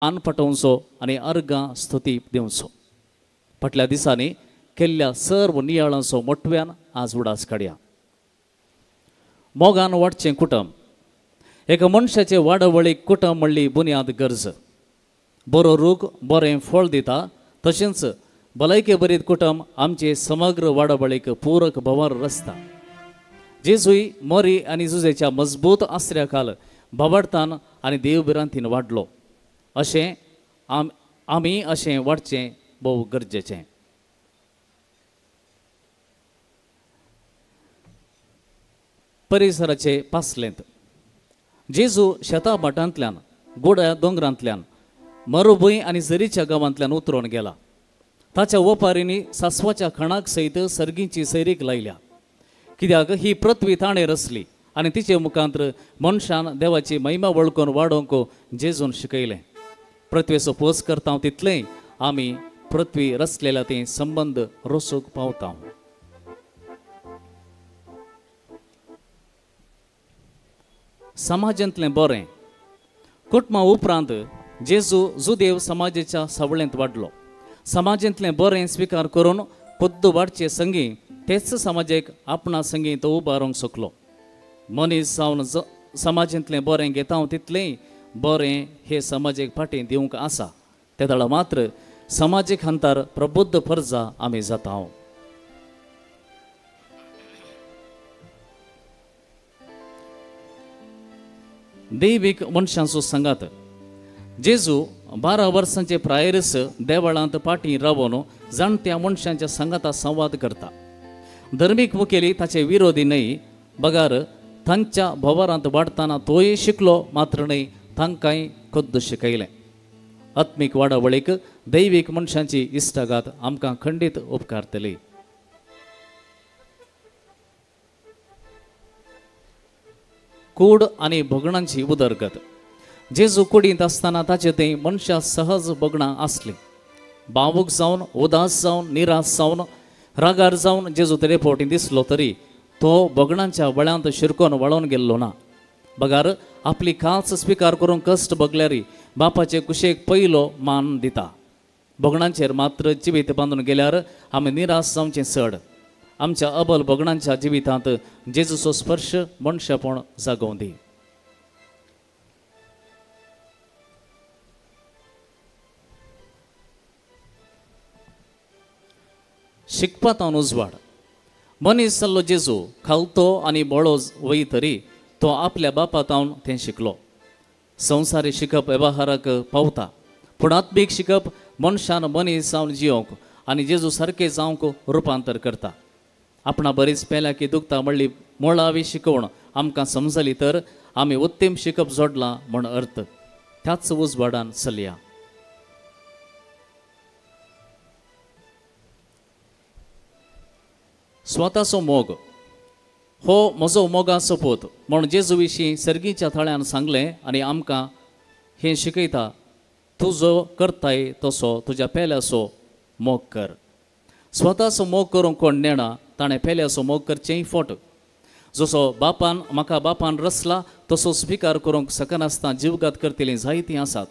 मान पटोवचो आनी अर्गां स्तुती दिवचो. फाटल्या दिसांनी केल्ल्या सर्व नियाळांचो मोटव्यान आज उडास काडया. मोगान वाडचें कुटुंब. एका मनशाचे वाडावळीक कुटुंब म्हणली बुन्याद गरज. बरो रूख बरें फळ दिता, तशेंच भलायके बरीत कुटुंब आमचे समग्र वाडावळीक पूरक भंवर रचता. जेजूय मोरी आनी जुजेच्या मजबूत आसऱ्या खाल भावार्थान आनी देवभिरांतीन वाडलो. अशें आमी अशें वाडचें भोव गरजेचें. परिसराचे पासलेंत जेजू शेता भाटांतल्यान, गोड्या दोंगरांतल्यान, मरुभूंय आनी झरीच्या गांवांतल्यान उतरून गेला. ताच्या ओपारींनी सासवाच्या खणाक सयत सर्गींची सैरीक लायल्या. कित्याक ही पृथ्वी ताणें रचली आनी तिचे मुखांतर मनशान देवाची महिमा वळखून वाडोवंक जेजून शिकयलें. पृथ्वेचो पोस करता तितलेंय आमी पृथ्वी रचलेल्या ते संबंद रोसूंक पावता. समाजांतलें बरें. कुटुंबा उपरांत जेजू जुदेव समाजाच्या सावळेंत वाडलो. समाजांतलें बरें स्विकार करून खुद्द वाडचे संगी तेच समाजेक आपणा संगी तो उबारूंक शकलो. मनीस जावन समाजांतलें बरें घेता तितलेंय बरें हे समाजेक फाटीं दिवंक आसा. तेदळा मात्र समाजीक हंतार प्रबुद्ध परजा आमी जाता. दैवीक मनशांचो सांगात. जेजू 12 वर्सांचे प्रायरस देवळांत फाटीं रावन जाणट्या मनशांच्या सांगाता संवाद करता. धर्मीक मुखेली ताचे विरोधी न्हय, बगार तांच्या भोवारांत वाडटना तोय शिकलो मात्र न्हय, तांकांय खुद्द शिकयलें. आत्मीक वाडावळीक दैवीक मनशांची इश्टागात आमकां खंडीत उपकारतली. कूड आनी भोगणांची उदरगत. जेजू कुडींत आसतना ताचे थंय मनशां सहज भोगणां आसलीं. भावूक जावन, उदास जावन, निराश जावन, रागार जावन जेजू तरे फावटी दिसलो तरी तो भोगणांच्या वळ्यांत शिरकोन वळोवन गेल्लो ना. बगार आपली खास स्विकार करूंक कश्ट भोगल्यार बापाचे कुशेक पयलो मान दिता. भोगणांचेर मात्र जिवीत बांदून गेल्यार आमी निराश जावचें चड. आमच्या अबल भोगणांच्या जिवितांत जेजूचो स्पर्श मनशापण जागोवं दी. शिकपांत उजवाड. मनीस जाल्लो जेजू खालतो आनी बळो वय तरी तो आपल्या बापातावन तें शिकलो. संवसारी शिकप वेव्हाराक पावता, पूण आत्मीक शिकप मनशान मनीस जावन जियोंक आनी जेजू सारकें जावंक रुपांतर करता. आपणा बरीच पेल्या की दुखता म्हणली मुळावी शिकवण आमकां समजली तर आमी उत्तम शिकप जोडलां म्हण अर्थ. त्याच उजवाडान चलया. स्वताचो मोग हो म्हजो मोगाचो पूत म्हण जेजू विशीं सर्गीच्या थळ्यान सांगलें आनी आमकां हें शिकयता, तूं जो करताय तसो तुज्या पेल्याचो मोग कर. स्वताचो मोग करूंक कोण नेणा, ताणें पेल्याचो मोग करचेंय फोट. जसो बापान म्हाका बापान रचला तसो स्विकार करूंक शकनासतना जीवघात करतलीं जायतीं आसात.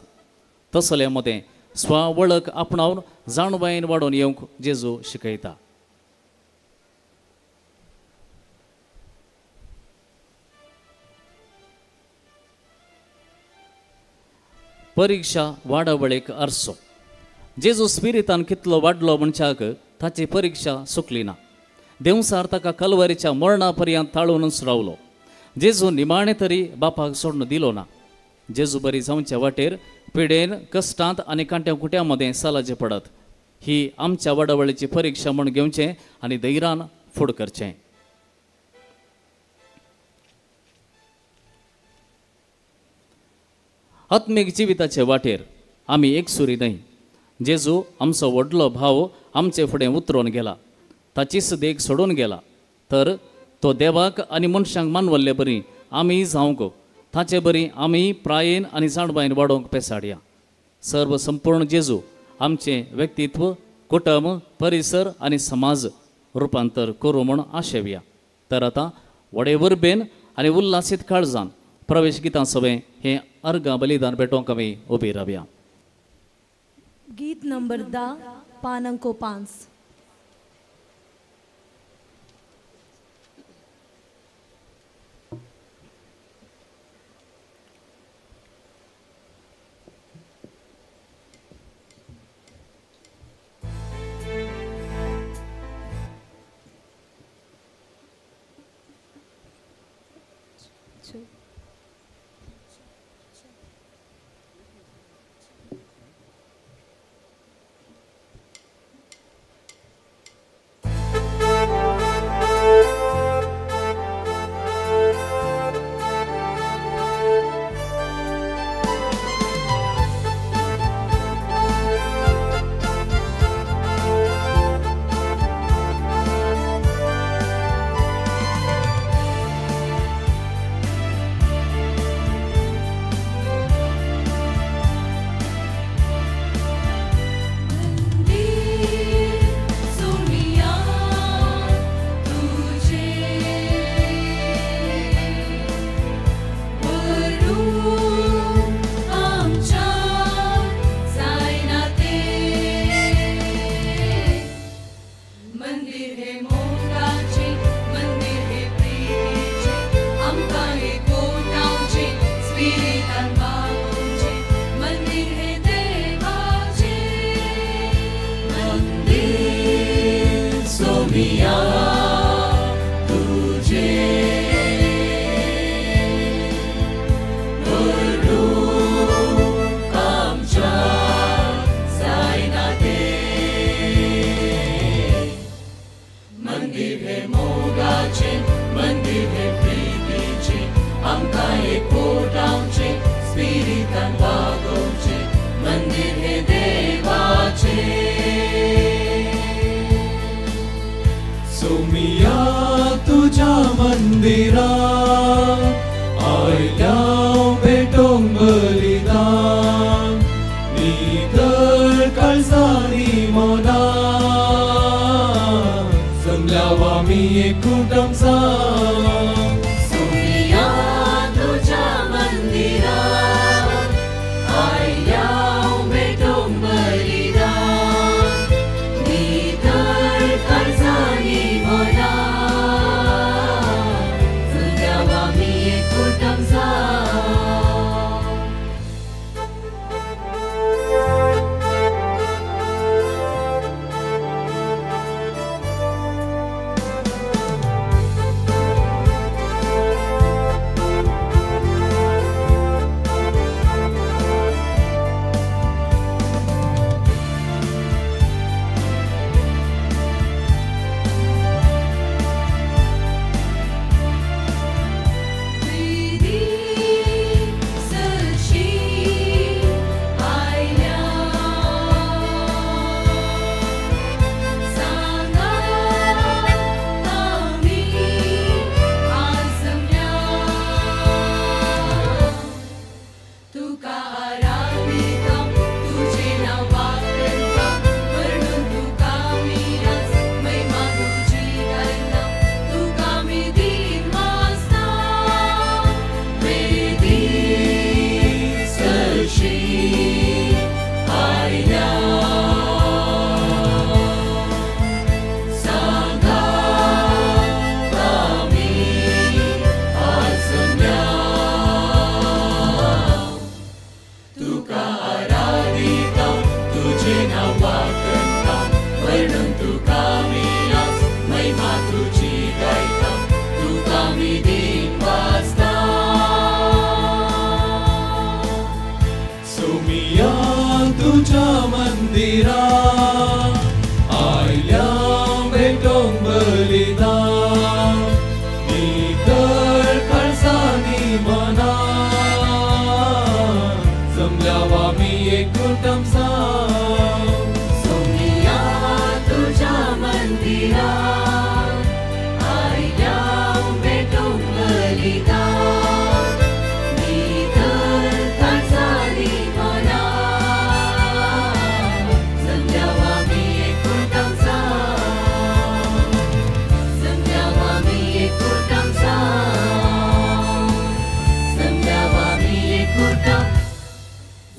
तसले मदें स्व वळख आपणावन जाणवायेन वाडोवन येवंक जेजू शिकयता. परिक्षा वाडावळीक आरसो. जेजू स्पिरितान कितलो वाडलो म्हणच्याक ताची परिक्षा चुकली ना. देंवसार ताका कलवरीच्या मरणा पर्यंत ताळूनच रावलो. जेजू निमाणें तरी बापाक सोडून दिलो ना. जेजू बरी जावच्या वाटेर पिडेन, कश्टांत आनी कांट्या कुट्या मदें सालाचें पडत ही आमच्या वाडावळीची परिक्षा म्हूण घेवचें आनी धैर्यान फुड करचें. आत्मीक जिविताचे वाटेर आमी एकसुरी न्हय. जेजू आमचो व्हडलो भाव आमचे फुडें उतरून गेला, ताचीच देख सोडून गेला. तर तो देवाक आनी मनशांक मानवल्ले बरी आमी जावंक, ताचे बरी आमी प्रायेन आनी जाणवायेन वाडोवंक पेसाडया. सर्व संपूर्ण जेजू आमचें व्यक्तित्व, कुटुंब, परिसर आनी समाज रुपांतर करूं म्हूण आशेवया. तर आतां व्हडे उर्बेन आनी उल्हासीत काळजान प्रवेश गितां सवें हें अर्गां बलिदान भेटोवंक आमी उबी रावया. गीत नंबर 10 पान अंको 5।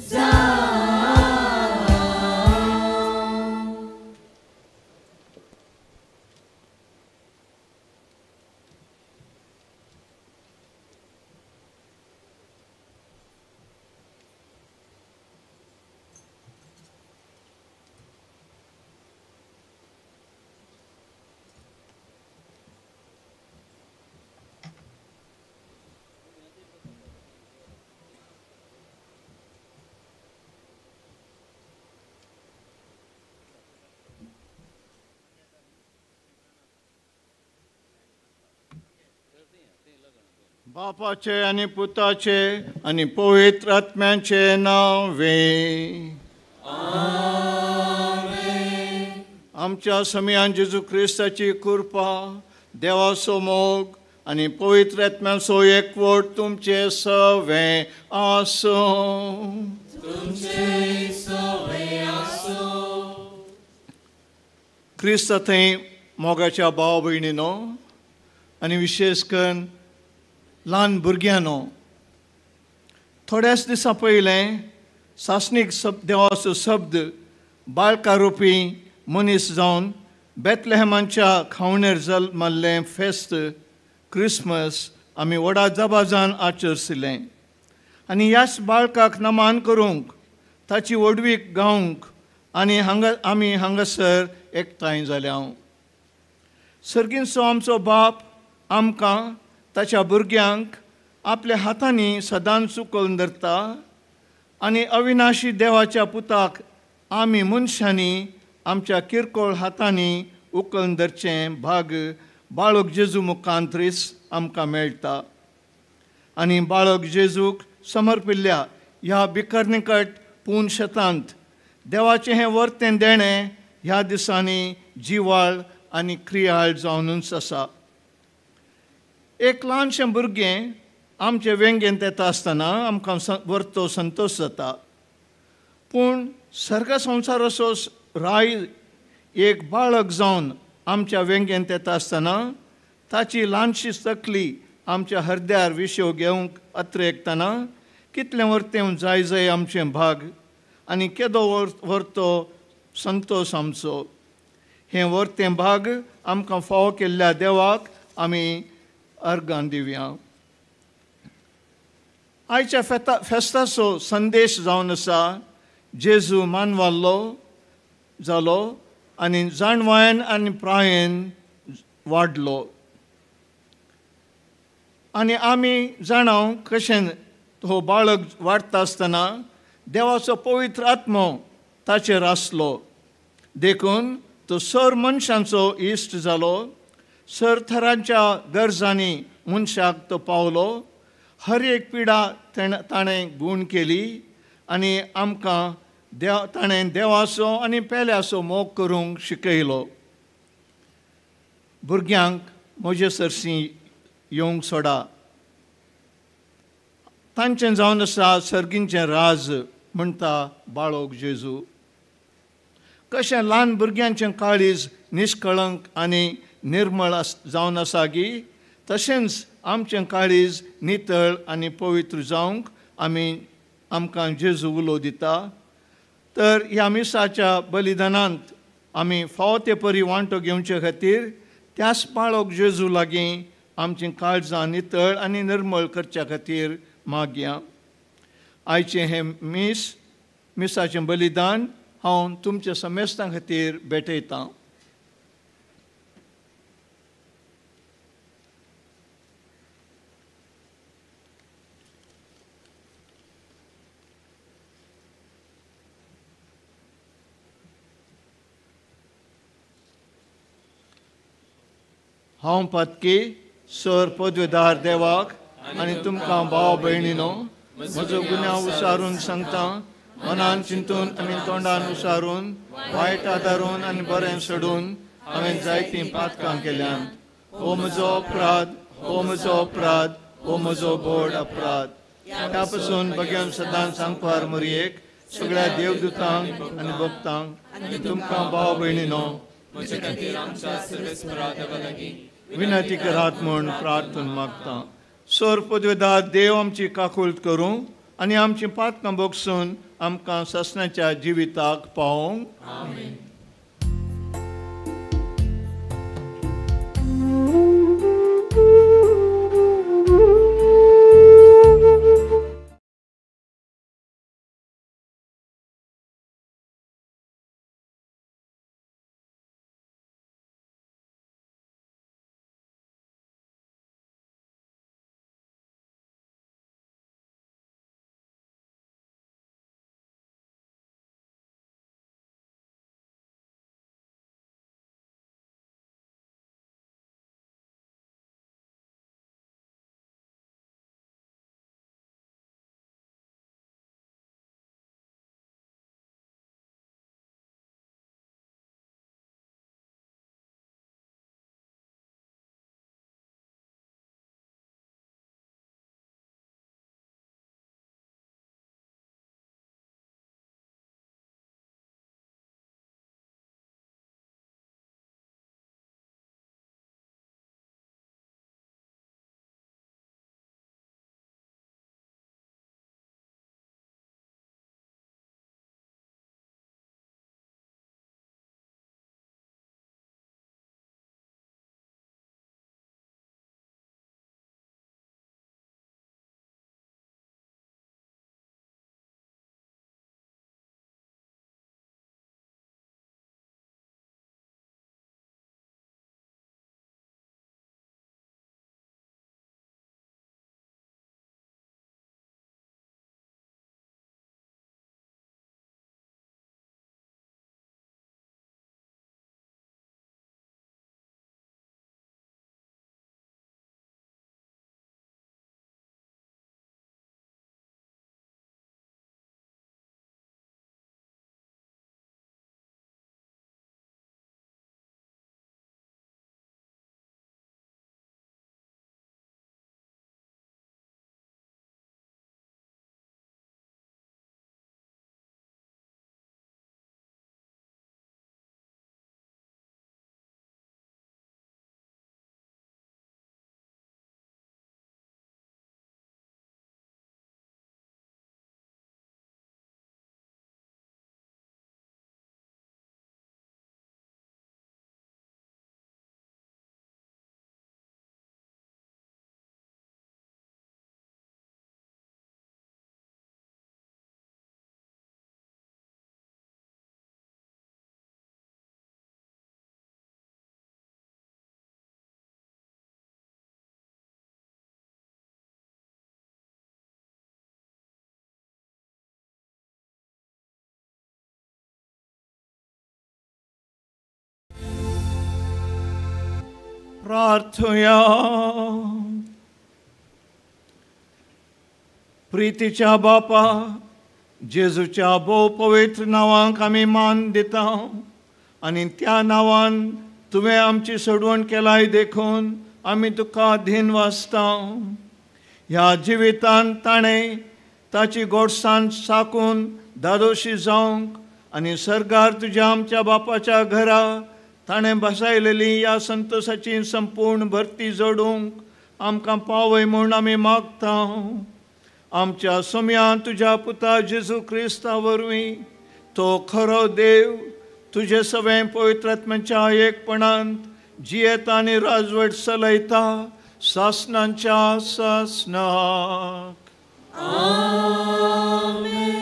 Za. बापाचे आनी पुताचे आनी पवित्र आत्म्याचे नांवे आमेन. आमच्या समयान जेजू क्रिस्ताची कृपा, देवाचो मोग आनी पवित्र आत्म्याचो एकवट तुमचे सवे आसूं. क्रिस्त थंय मोगाच्या भाव भयणीनो आनी विशेश करून ल्हान भुरग्यांनो, थोड्याच दिसां पयलें सासणीक देवाचो शब्द बाळकारुपी मनीस जावन बेतलेहमाच्या खावणेर जल्मल्लें फेस्त क्रिसमस आमी व्हडा दबाजान आचरशिल्लें आनी ह्याच बाळकाक नमान करूंक, ताची व्हडवीक गावंक आनी हांगा आमी हांगासर एकठांय जाल्या. सर्गींचो आमचो बाप आमकां ताच्या भुरग्यांक आपल्या हातांनी सदांच उखलून धरता आनी अविनाशी देवाच्या पुताक आमी मनशांनी आमच्या किरकोळ हातांनी उखलून धरचें भाग बाळक जेजू मुखांतरीच आमकां मेळटा. आनी बाळक जेजूक समर्पिल्ल्या ह्या बिकर्निकट पूण शेतांत देवाचें हें वर्तें देणें ह्या दिसांनी जिवाळ आनी क्रियाळ जावनूच आसा. एक ल्हानशें भुरगें आमचे वेंगेंत येता आसतना आमकां वर्तो संतोश जाता, पूण सर्ग संवसाराचो राय एक बाळक जावन आमच्या वेंगेंत येता आसतना ताची ल्हानशी तकली आमच्या हरद्यार विशेव घेवंक अत्रेकतना कितलें वर्तें जाय जाय आमचें भाग आनी केदो वर्तो संतोश आमचो. हें वर्तें भाग आमकां फावो केल्ल्या देवाक आमी अर्गां दिवया. आयच्या फेस्ताचो संदेश जावन आसा, जेजू मानवाल्लो जालो आनी जाणवायन आनी प्रायेन वाडलो. आनी आमी जाणाव कशें हो बाळक वाडटा आसतना देवाचो पवित्र आत्मो ताचेर आसलो, देखून तो सर मनशांचो इश्ट जालो. सर थरांच्या गरजांनी मनशाक तो पावलो. हर एक पिडा ताणें गूण केली आनी आमकां ताणें देवाचो आनी पेल्याचो मोग करूंक शिकयलो. भुरग्यांक म्हजे सरशी येवंक सोडा, तांचें जावन आसा सर्गींचें राज म्हणटा बाळक जेजू. कशें ल्हान भुरग्यांचें काळीज निश्कळंक आनी निर्मळ जावन आसा गी, तशेंच आमचें काळीज नितळ आनी पवित्र जावंक आमी आमकां जेजू उलो दिता. तर ह्या मिसाच्या बलिदानांत आमी फावो ते परी वांटो घेवचे खातीर त्याच बाळक जेजू लागीं आमचीं काळजां नितळ आनी निर्मळ करच्या खातीर मागया. आयचें हें मिसाचें बलिदान हांव तुमच्या समेस्तां खातीर भेटयतां. हांव पातकी सर पदवेदार देवाक आनी तुमकां भाव भयणीनो म्हजो गुन्यांव उसारून सांगता, मनान चिंतून आनी तोंडान उसारून, वायट आदारून आनी बरें सोडून हांवें जायतीं पातकां केल्यान. हो म्हजो अपराध, हो म्हजो अपराध, हो म्हजो व्हड अपराध. त्या पसून बग्यान सदांच सांगपार मरयेक सगळ्या देवदूतांक आनी भक्तांक आनी तुमकां भाव भयणीनो विनंती करात म्हूण प्रार्थना मागता. सर पदवेदार देव आमची काकूळट करूं आनी आमची पातकां भोगसून आमकां सासणाच्या जिविताक पावोवंक. प्रार्थया. प्रितीच्या बापा, जेजूच्या भोव पवित्र नांवांक आमी मान दिता आनी त्या नांवान तुवें आमची सोडवण केलाय देखून आमी तुका धीन वाचता. ह्या जिवितान ताणें ताची गोडसाण साकून धादोशी जावंक आनी सर्गार तुज्या आमच्या बापाच्या घरा ताणें बसायलेली ह्या संतोशाची संपूर्ण भरती जोडूंक आमकां पावय म्हूण आमी मागता. आमच्या सोम्यान तुज्या पुता जेजू क्रिस्ता वरवीं तो खरो देव तुजे सवें पवित्रात्म्याच्या एकपणांत जियेता आनी राजवट चलयता सासनांच्या सासनाक. आमेन.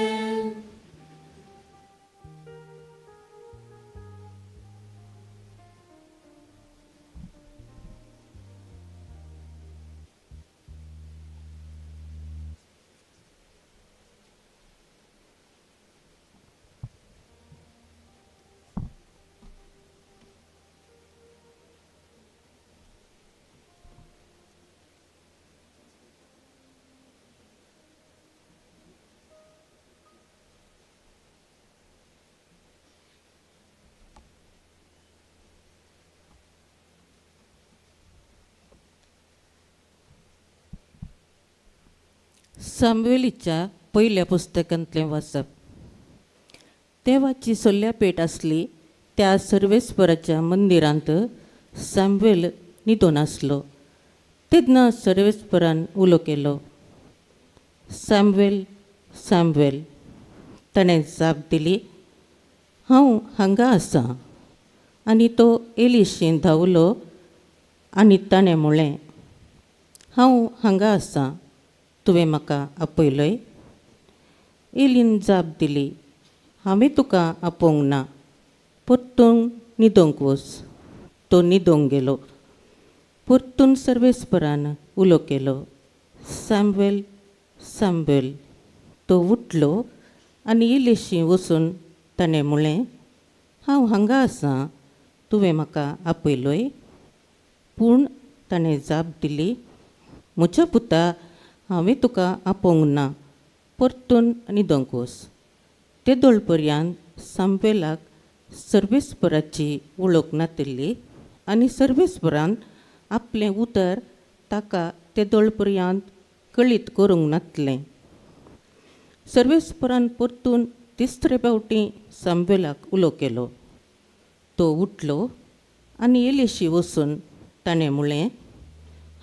सामुएलीच्या पयल्या पुस्तकांतलें वाचप. देवाची सोल्या पेट आसली त्या सर्वेस्पराच्या मंदिरांत सामुएल न्हिदून आसलो. तेन्ना सर्वेस्परान उलो केलो, सामुएल, सामुएल. ताणें जाप दिली, हांव हांगा आसां. आनी तो एलिशी धांवलो आनी ताणें म्हणलें, हांव हांगा आसां, तुवें म्हाका आपयलोय. एलीन जाप दिली, हांवें तुका आपोवंक ना, परतून न्हिदोंक वच. तो न्हिदोंक गेलो. परतून सर्वेस्परान उलो केलो, सामुएल, सामुएल. तो उठलो आनी इल्लीशी वचून ताणें म्हणलें, हांव हांगा आसां, तुवें म्हाका आपयलोय. पूण ताणें जाप दिली, म्हज्या पुता, हांवें तुका आपोवंक ना, परतून न्हिदोंक वच. तेदोळ पर्यंत सामुएलाक सर्वेस्पराची वळख नातिल्ली आनी सर्वेस्परान आपलें उतर ताका तेदोळ पर्यंत कळीत करूंक नातलें. सर्वेस्परान परतून तिसरे फावटी सामुएलाक उलो केलो. तो उठलो आनी एलिशी वचून ताणें म्हणलें,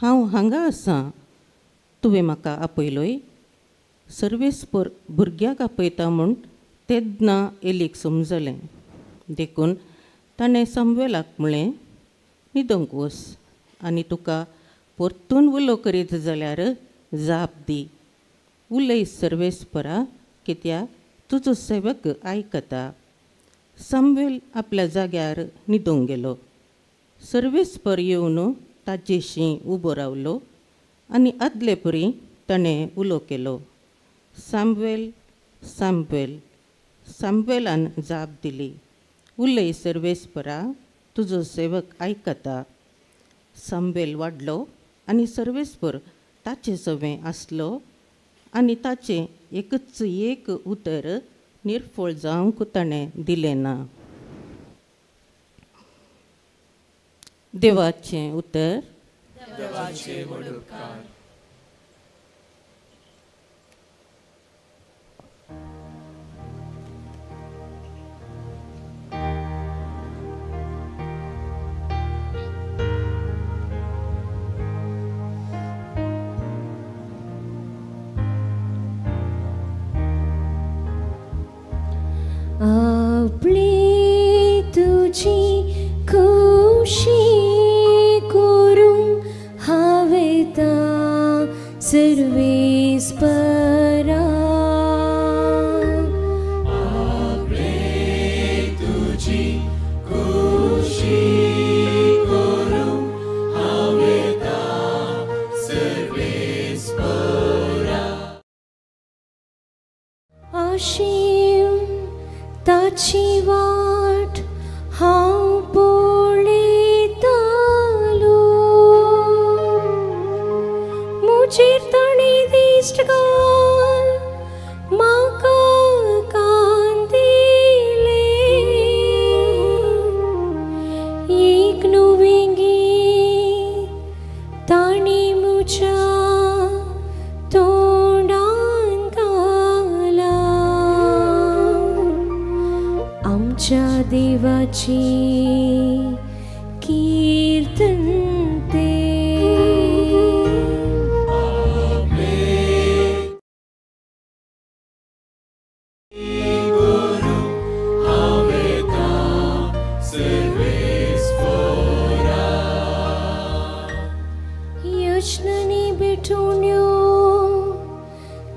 हांव हांगा आसां, तुवें म्हाका आपयलोय. सर्वेस्पर भुरग्याक आपयता म्हूण तेन्ना एलीक समजलें. देखून ताणें सामुएलाक म्हणलें, न्हिदोंक वच आनी तुका परतून उलो करीत जाल्यार जाप दी. उलय सर्वेस्परा, कित्याक तुजो सेवक आयकता. सामुएल आपल्या जाग्यार न्हिदोंक गेलो. सर्वेस्पर येवन ताजेशी उबो रावलो आनी आदले परी ताणें उलो केलो, सामुएल, सामुएल. सामुएलान जाप दिली, उलय सर्वेस्परा, तुजो सेवक आयकता. सामुएल वाडलो आनी सर्वेस्पर ताचे सवें आसलो आनी ताचें एकच एक उतर निर्फळ जावंक ताणें दिलें ना. देवाचें उतर. देवाचे व्हड उपकार. आपली तुजी खुशी करूंक हांवें सर्वेस्परा. आपली तुजी खुशी करूंक हांवें सर्वेस्परा. आशीम ताची वाट हांव पळयतालो. दिश्ट घाल म्हाका कान दिले एक नवें गीत तांणी म्हज्या तोंडान घालां आमच्या देवाची कीर्तन ते योजनांनी भेटवण्यो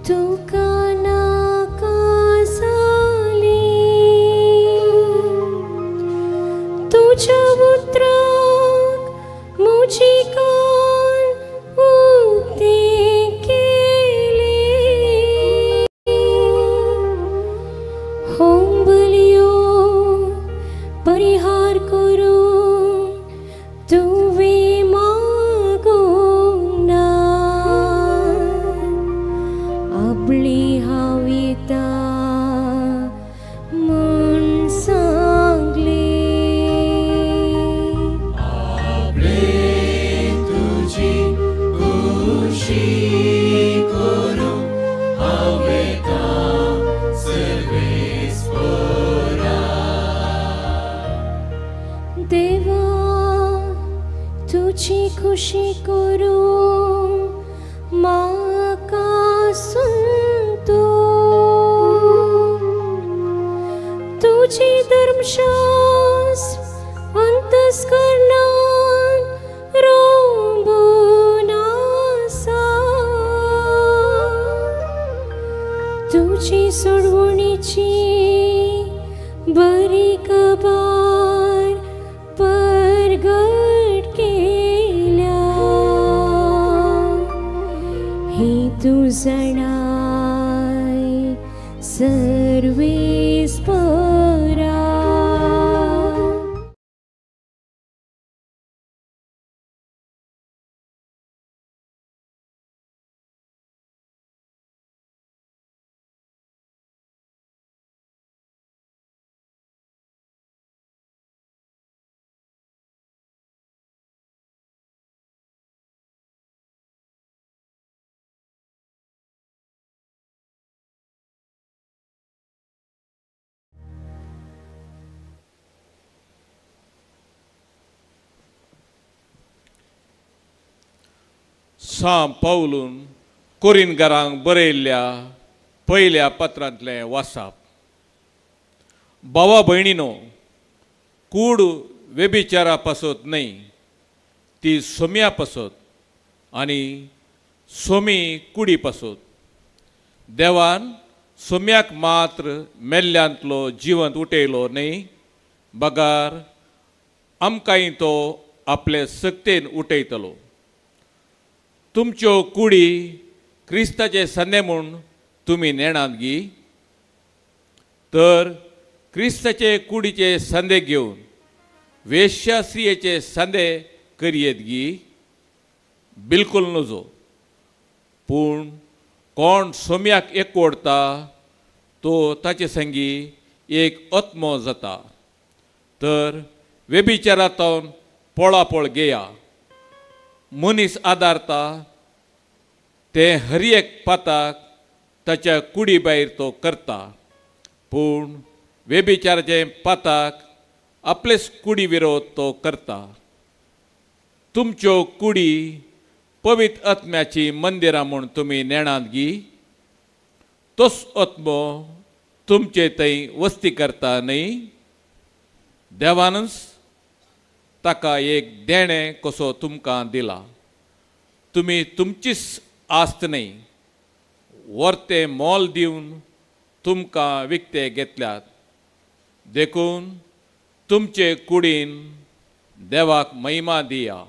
तुका नाका जाली तुज्या उतराक म्हजी कान उक्ती केली होंबलयो परिहार करून तुवें मागूंक ना आपली हांव येता म्हूण सांगलें तुजी खुशी करूंक हांव येता सर्वेस्परा. देवा तुजी खुशी करूंक म्हाका संतोष तुजी धर्मशास्त्र अंतस्करणान रोंबून आसा तुजी सोडवणीची बरी खबर परगट केल्या ही तूं जाणाय सर्वेस्परा. सां पावलून कोरिनगारांक बरयल्ल्या पयल्या पत्रांतलें वासाप. भावा भयणीनो, कूड वेबिचारा पासत न्हय, ती सोम्या पासत आनी सोमी कुडी पासत. देवान सोम्याक मात्र मेल्ल्यांतलो जिवंत उठयलो न्हय, बगार आमकांय तो आपले सक्तेन उठयतलो. तुमच्यो कुडी क्रिस्ताचे संदे म्हूण तुमी नेणात गी, तर क्रिस्ताचे कुडीचे संदे घेवन वेश्यास्त्रियेचे संदे करयेत गी, बिलकुल नजो. पूण कोण सोम्याक एकवडता तो ताचे संगी एक आत्मो जाता. तर वेबिचारांतून पळापळ घेया. मनीस आदारता तें हर एक पाताक ताच्या कुडी भायर तो करता, पूण वेबिचाराचें पाताक आपलेच कुडी विरोध तो करता. तुमच्यो कुडी पवित्र आत्म्याची मंदिरां म्हूण तुमी नेणात गी, तोच आत्मो तुमचे थंय वस्ती करता न्हय. देवानच ताका एक देणें कसो तुमकां दिला. तुमी तुमचीच आस्त न्हय, वर्तें मोल दिवन तुमकां विकते घेतल्यात. देखून तुमचे कुडीन देवाक महिमा दिया.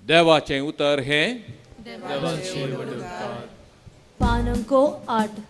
देवाचें उतर हें पान अंको 8.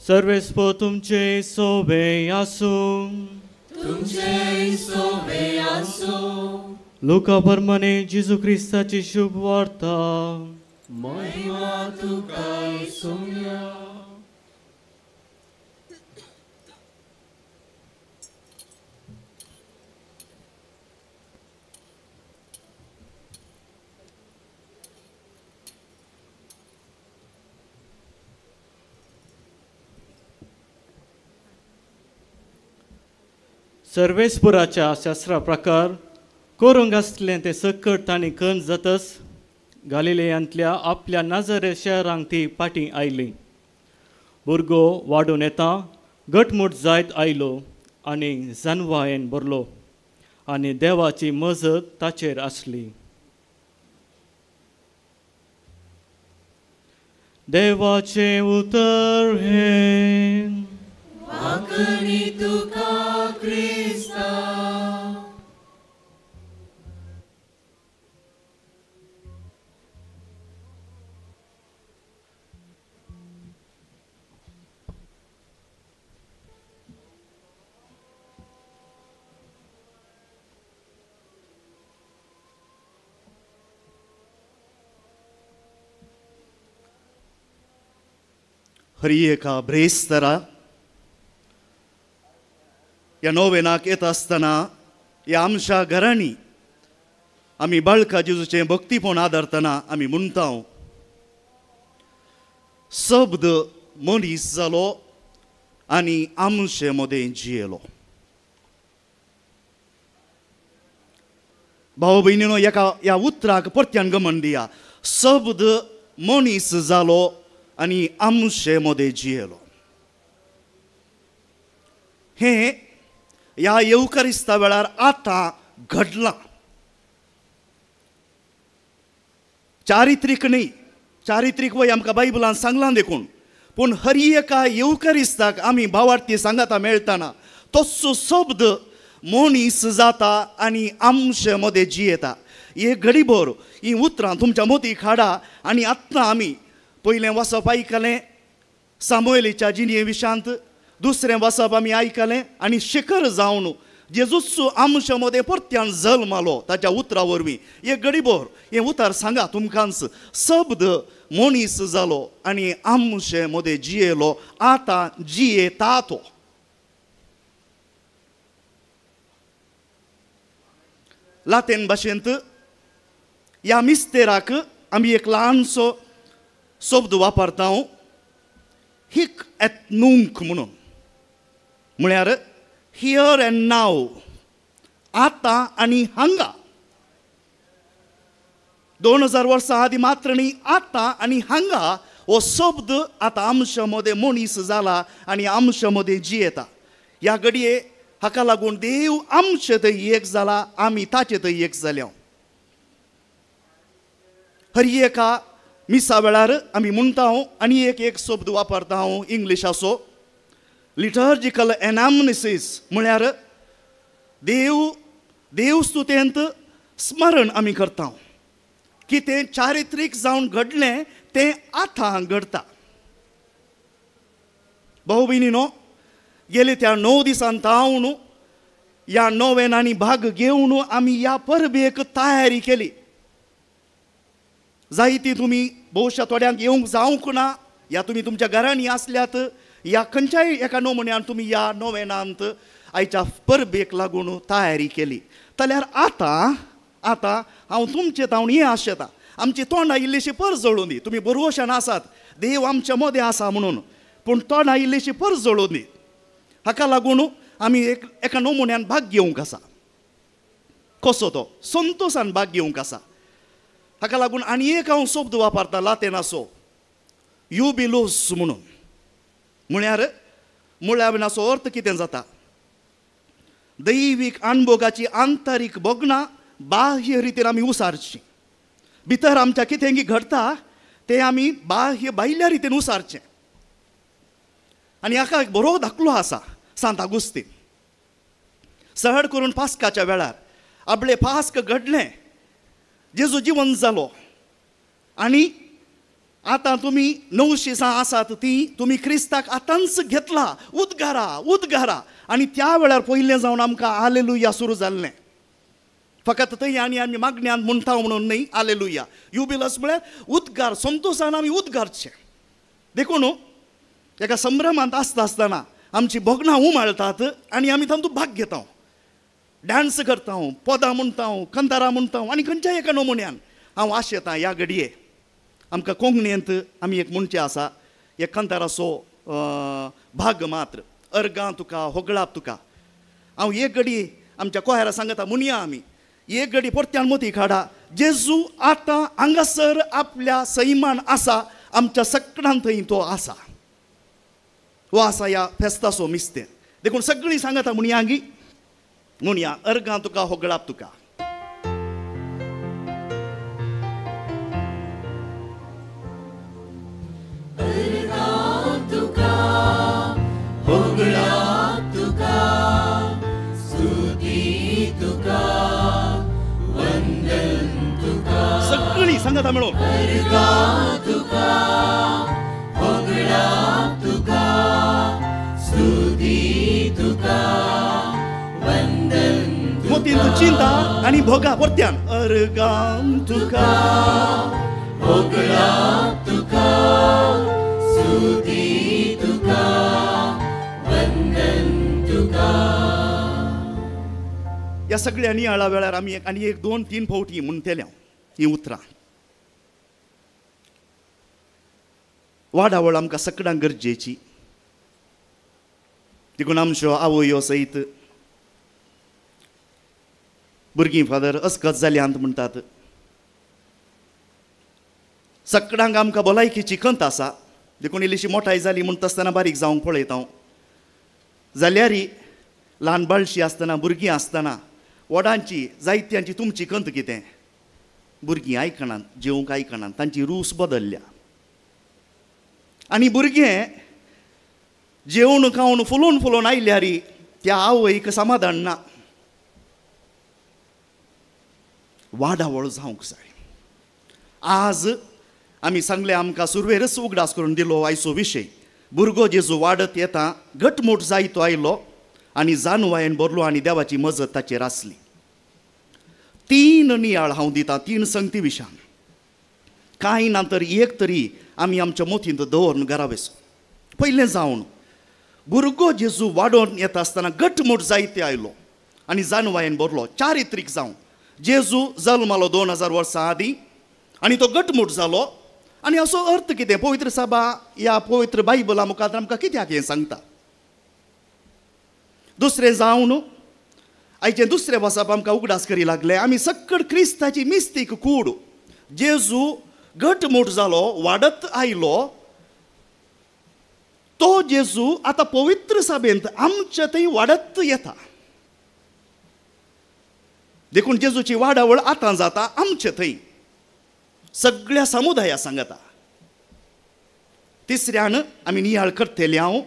सर्वेस्पो तुमचे सोबे आसूं. तुमचे सोबे आसूं. लुका प्रमाणे जेजू क्रिस्ताची शुभ वार्ता. महिमा तुका सोम्या. सर्वेस्पुराच्या शास्त्रा प्रकार करूंक आसलें तें सकट तांणी कन्न जातच गालिलेयांतल्या आपल्या नाजरे शहरांक ती पाटी आयली. भुरगो वाडून येता घटमूट जायत आयलो आनी जानवायेन भरलो आनी देवाची मजत ताचेर आसली. देवाचें उतर हें. वांकणी तुका क्रिस्ता. हरी एका ब्रेस्तरा ह्या नोवेनाक येता आसतना ह्या आमच्या घरांनी आमी बाळका जेजूचें भक्तीपण आदारतना आमी म्हणटा, शब्द मनीस जालो आनी आमचे मदें जियेलो. भाव भयणीनो, एका ह्या उतराक परत्यान गमन दिया. शब्द मनीस जालो आनी आमचे मदें जियेलो. हें ह्या येवकारिस्ता वेळार आतां घडलां. चारित्रीक न्ही, चारित्रीक वय आमकां बायबलान सांगलां देखून, पूण हर एका येवकारिस्ताक आमी भावार्थी सांगाता मेळटना तसो शब्द मनीस जाता आनी आमचे मदें जियेता. एक घडीभर हीं उतरां तुमच्या मतीक हाडा. आनी आतां आमी पयलें वाचप आयकलें सामुएलीच्या जिणये विशांत, दुसरें वाचप आमी आयकलें आनी शिखर जावन जेजूच आमच्या मदें परत्यान जल्मालो ताच्या उतरा वरवीं. एक घडीभर हें उतर सांगा तुमकांच, शब्द मनीस जालो आनी आमचे मदें जियेलो, आतां जियेता तो. लातीन भाशेंत ह्या मिस्तेराक आमी एक ल्हानसो शब्द वापरता, हिक एट नुंक म्हणून, म्हळ्यार here and नाव, आतां आनी हांगा. 2000 वर्सां आदीं मात्र न्ही, आतां आनी हांगा हो शब्द आतां आमच्या मदें मनीस जाला आनी आमच्या मदें जियेता. ह्या घडये हाका लागून देव आमचे थंय एक जाला, आमी ताचे थंय एक जाल्या. हर एका मिसा वेळार आमी म्हणटा आनी एक एक शब्द वापरता हांव इंग्लिशाचो, लिटर्जिकल एनामनिसीस, म्हळ्यार देव देवस्तुतेंत स्मरण आमी करता कितें चारित्रीक जावन घडलें तें आतां घडटा. भाऊ भयणीनो, गेले त्या 9 दिसान तावन ह्या नोवेनांनी भाग घेवन आमी ह्या परबेक तयारी केली. जायती तुमी भोवशा थोड्यांक येवंक जावंक ना, या तुमी तुमच्या घरांनी आसल्यात, या खंयच्याय एका नमुन्यान तुमी ह्या नोवेनांत आयच्या परबेक लागून तयारी केली. जाल्यार आतां आतां हांव तुमचे तावन हें आशेता, आमची तोंडां इल्लीशी परजळून दी. तुमी बरोवशान आसात देव आमच्या मदें आसा म्हणून, पूण तोंडां इल्लीशी परजळून दी. हाका लागून आमी एक एका नमुन्यान भाग घेवंक आसा. कसो तो संतोशान भाग घेवंक आसा. हाका लागून आनी एक हांव शब्द वापरता लातेनाचो, युबिलोस म्हणून, म्हळ्यार मुळाविनाचो अर्थ कितें जाता, दैवीक अणभोगाची आंतरीक भोगणां बाह्य रितीन आमी उसारची. भितर आमच्या कितें घडटा तें आमी बाह्य भायल्या रितीन उसारचें. आनी हाका एक बरो दाखलो आसा सांत आगुस्तीन. सहड करून पास्काच्या वेळार आपलें पास्क घडलें, जेजू जिवन जालो आनी आतां तुमी 900 आसात ती तुमी क्रिस्ताक आतांच घेतला, उद्गारा उद्गारा. आनी त्या वेळार पयलें जावन आमकां आलेलुया सुरू जाल्लें. फकत थंय आनी आमी मागण्यांत म्हणटा म्हणून न्हय आलेलुया. युबिलस म्हळ्यार उद्गार, संतोशान आमी उद्गारचें. देखून एका संभ्रमांत आसता आसतना आमची भोगणां उमाळटात आनी आमी तातूंत भाग घेता, डांस करता, पदां म्हणटा, कंतारां म्हणटा आनी खंयच्याय एका नमुन्यान. हांव आशेतां ह्या घडये आमकां कोंकणींत आमी एक म्हणचें आसा, एक कंताराचो भाग मात्र, अर्गां तुका होगळाप तुका. हांव एक घडी आमच्या कोहेरा सांगता म्हणया आमी एक घडी परत्यान मोती काडा, जेजू आतां हांगासर आपल्या सैमान आसा, आमच्या सगळ्यां थंय तो आसा, हो आसा ह्या फेस्ताचो मिस्तेर. देखून सगळीं सांगता म्हणया गी, म्हणया अर्गां तुका होगळाप तुका. अर्गां तुका होगळाप तुका, स्तुती तुका, वंदन तुका. सगळीं सांगता मेळून अर्गां तुका होगळाप तुका, स्तुती तुका, वंदन तुका. मोतींत चिंता आनी भोगा परत्यान अर्गां तुका होगळाप तुका, स्तुती तुका, वंदन तुका. ह्या सगळ्या नियाळा वेळार आमी एक आनी एक दोन तीन फावटी म्हणटले हीं उतरां. वाडावळ आमकां सगळ्यांक गरजेची. देखून आमच्यो आवयो सयत भुरगीं फादर अस्कत जाल्यांत म्हणटात. सगळ्यांक आमकां भलायकीची खंत आसा, देखून इल्लीशी मोठाय जाली म्हणटा आसतना बारीक जावंक पळयता हांव. जाल्यार ल्हान बाळशी आसतना भुरगीं आसतना व्हडांची जायत्यांची तुमची खंत कितें, भुरगीं आयकनात, जेवंक आयकनात, तांची रूच बदल्ल्या. आनी भुरगें जेवण खावन फुलोवन फुलोवन आयल्यार त्या आवयक समाधान ना. वाडावळ जावंक जाय. आज आमी सांगलें आमकां सुरवेरच उगडास करून दिलो आयचो विशय, भुरगो जेजू वाडत येता घटमूट जायतो आयलो आनी जानवायेन भरलो आनी देवाची मजत ताचेर आसली. तीन नियाळ हांव दिता, तीन संगती विशान. कांय ना तर एक तरी आमी आमच्या मोतींत दवरून घरा वचूं. पयलें जावन भुरगो जेजू वाडोवन येता आसतना घटमूट जायते आयलो आनी जानवायेन भरलो, चारित्रीक जावन. जेजू जल्मालो 2000 वर्सां आदीं आनी तो घटमूट जालो. आनी असो अर्थ कितें, पवित्र सभा ह्या पवित्र बायबला मुखार आमकां कित्याक हें सांगता. दुसरें जावन आयचें दुसरें वसप आमकां उगडास करी लागलें, आमी सक्कड क्रिस्ताची मिस्तीक कूड. जेजू घटमूट जालो, वाडत आयलो, तो जेजू आतां पवित्र सभेंत आमचे थंय वाडत येता. देखून जेजूची वाडावळ आतां जाता आमचे थंय सगळ्या समुदाया सांगता. तिसऱ्यान आमी नियाळ करतले हांव,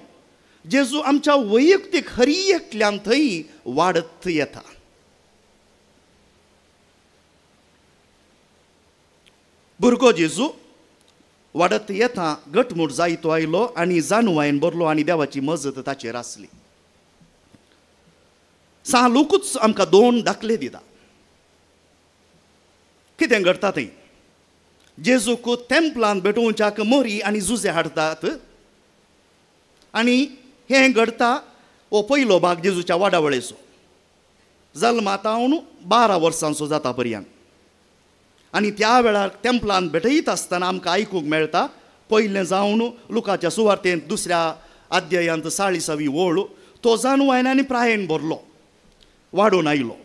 जेजू आमच्या वैयक्तीक हरी एकल्यान थंय वाडत येता. भुरगो जेजू वाडत येता, घटमूट जायतो आयलो आनी जानवायेन भरलो आनी देवाची मजत ताचेर आसली. सा लोकूच आमकां दोन दाखले दिता. कितें घडटा थंय, जेजूक तेंपलान भेटोवच्याक मोरी आनी जुजे हाडटात आनी हें घडटा हो पयलो भाग जेजूच्या वाडावळेचो, जल्मातावन 12 वर्सांचो जाता पर्यंत. आनी त्या वेळार तेंपलान भेटयत आसतना आमकां आयकूंक मेळटा, पयलें जावन लुकाच्या सुवार्तेंत 2 अध्यायांत 40वी ओळ, तो जानवायन आनी प्रायेन भरलो, वाडून आयलो.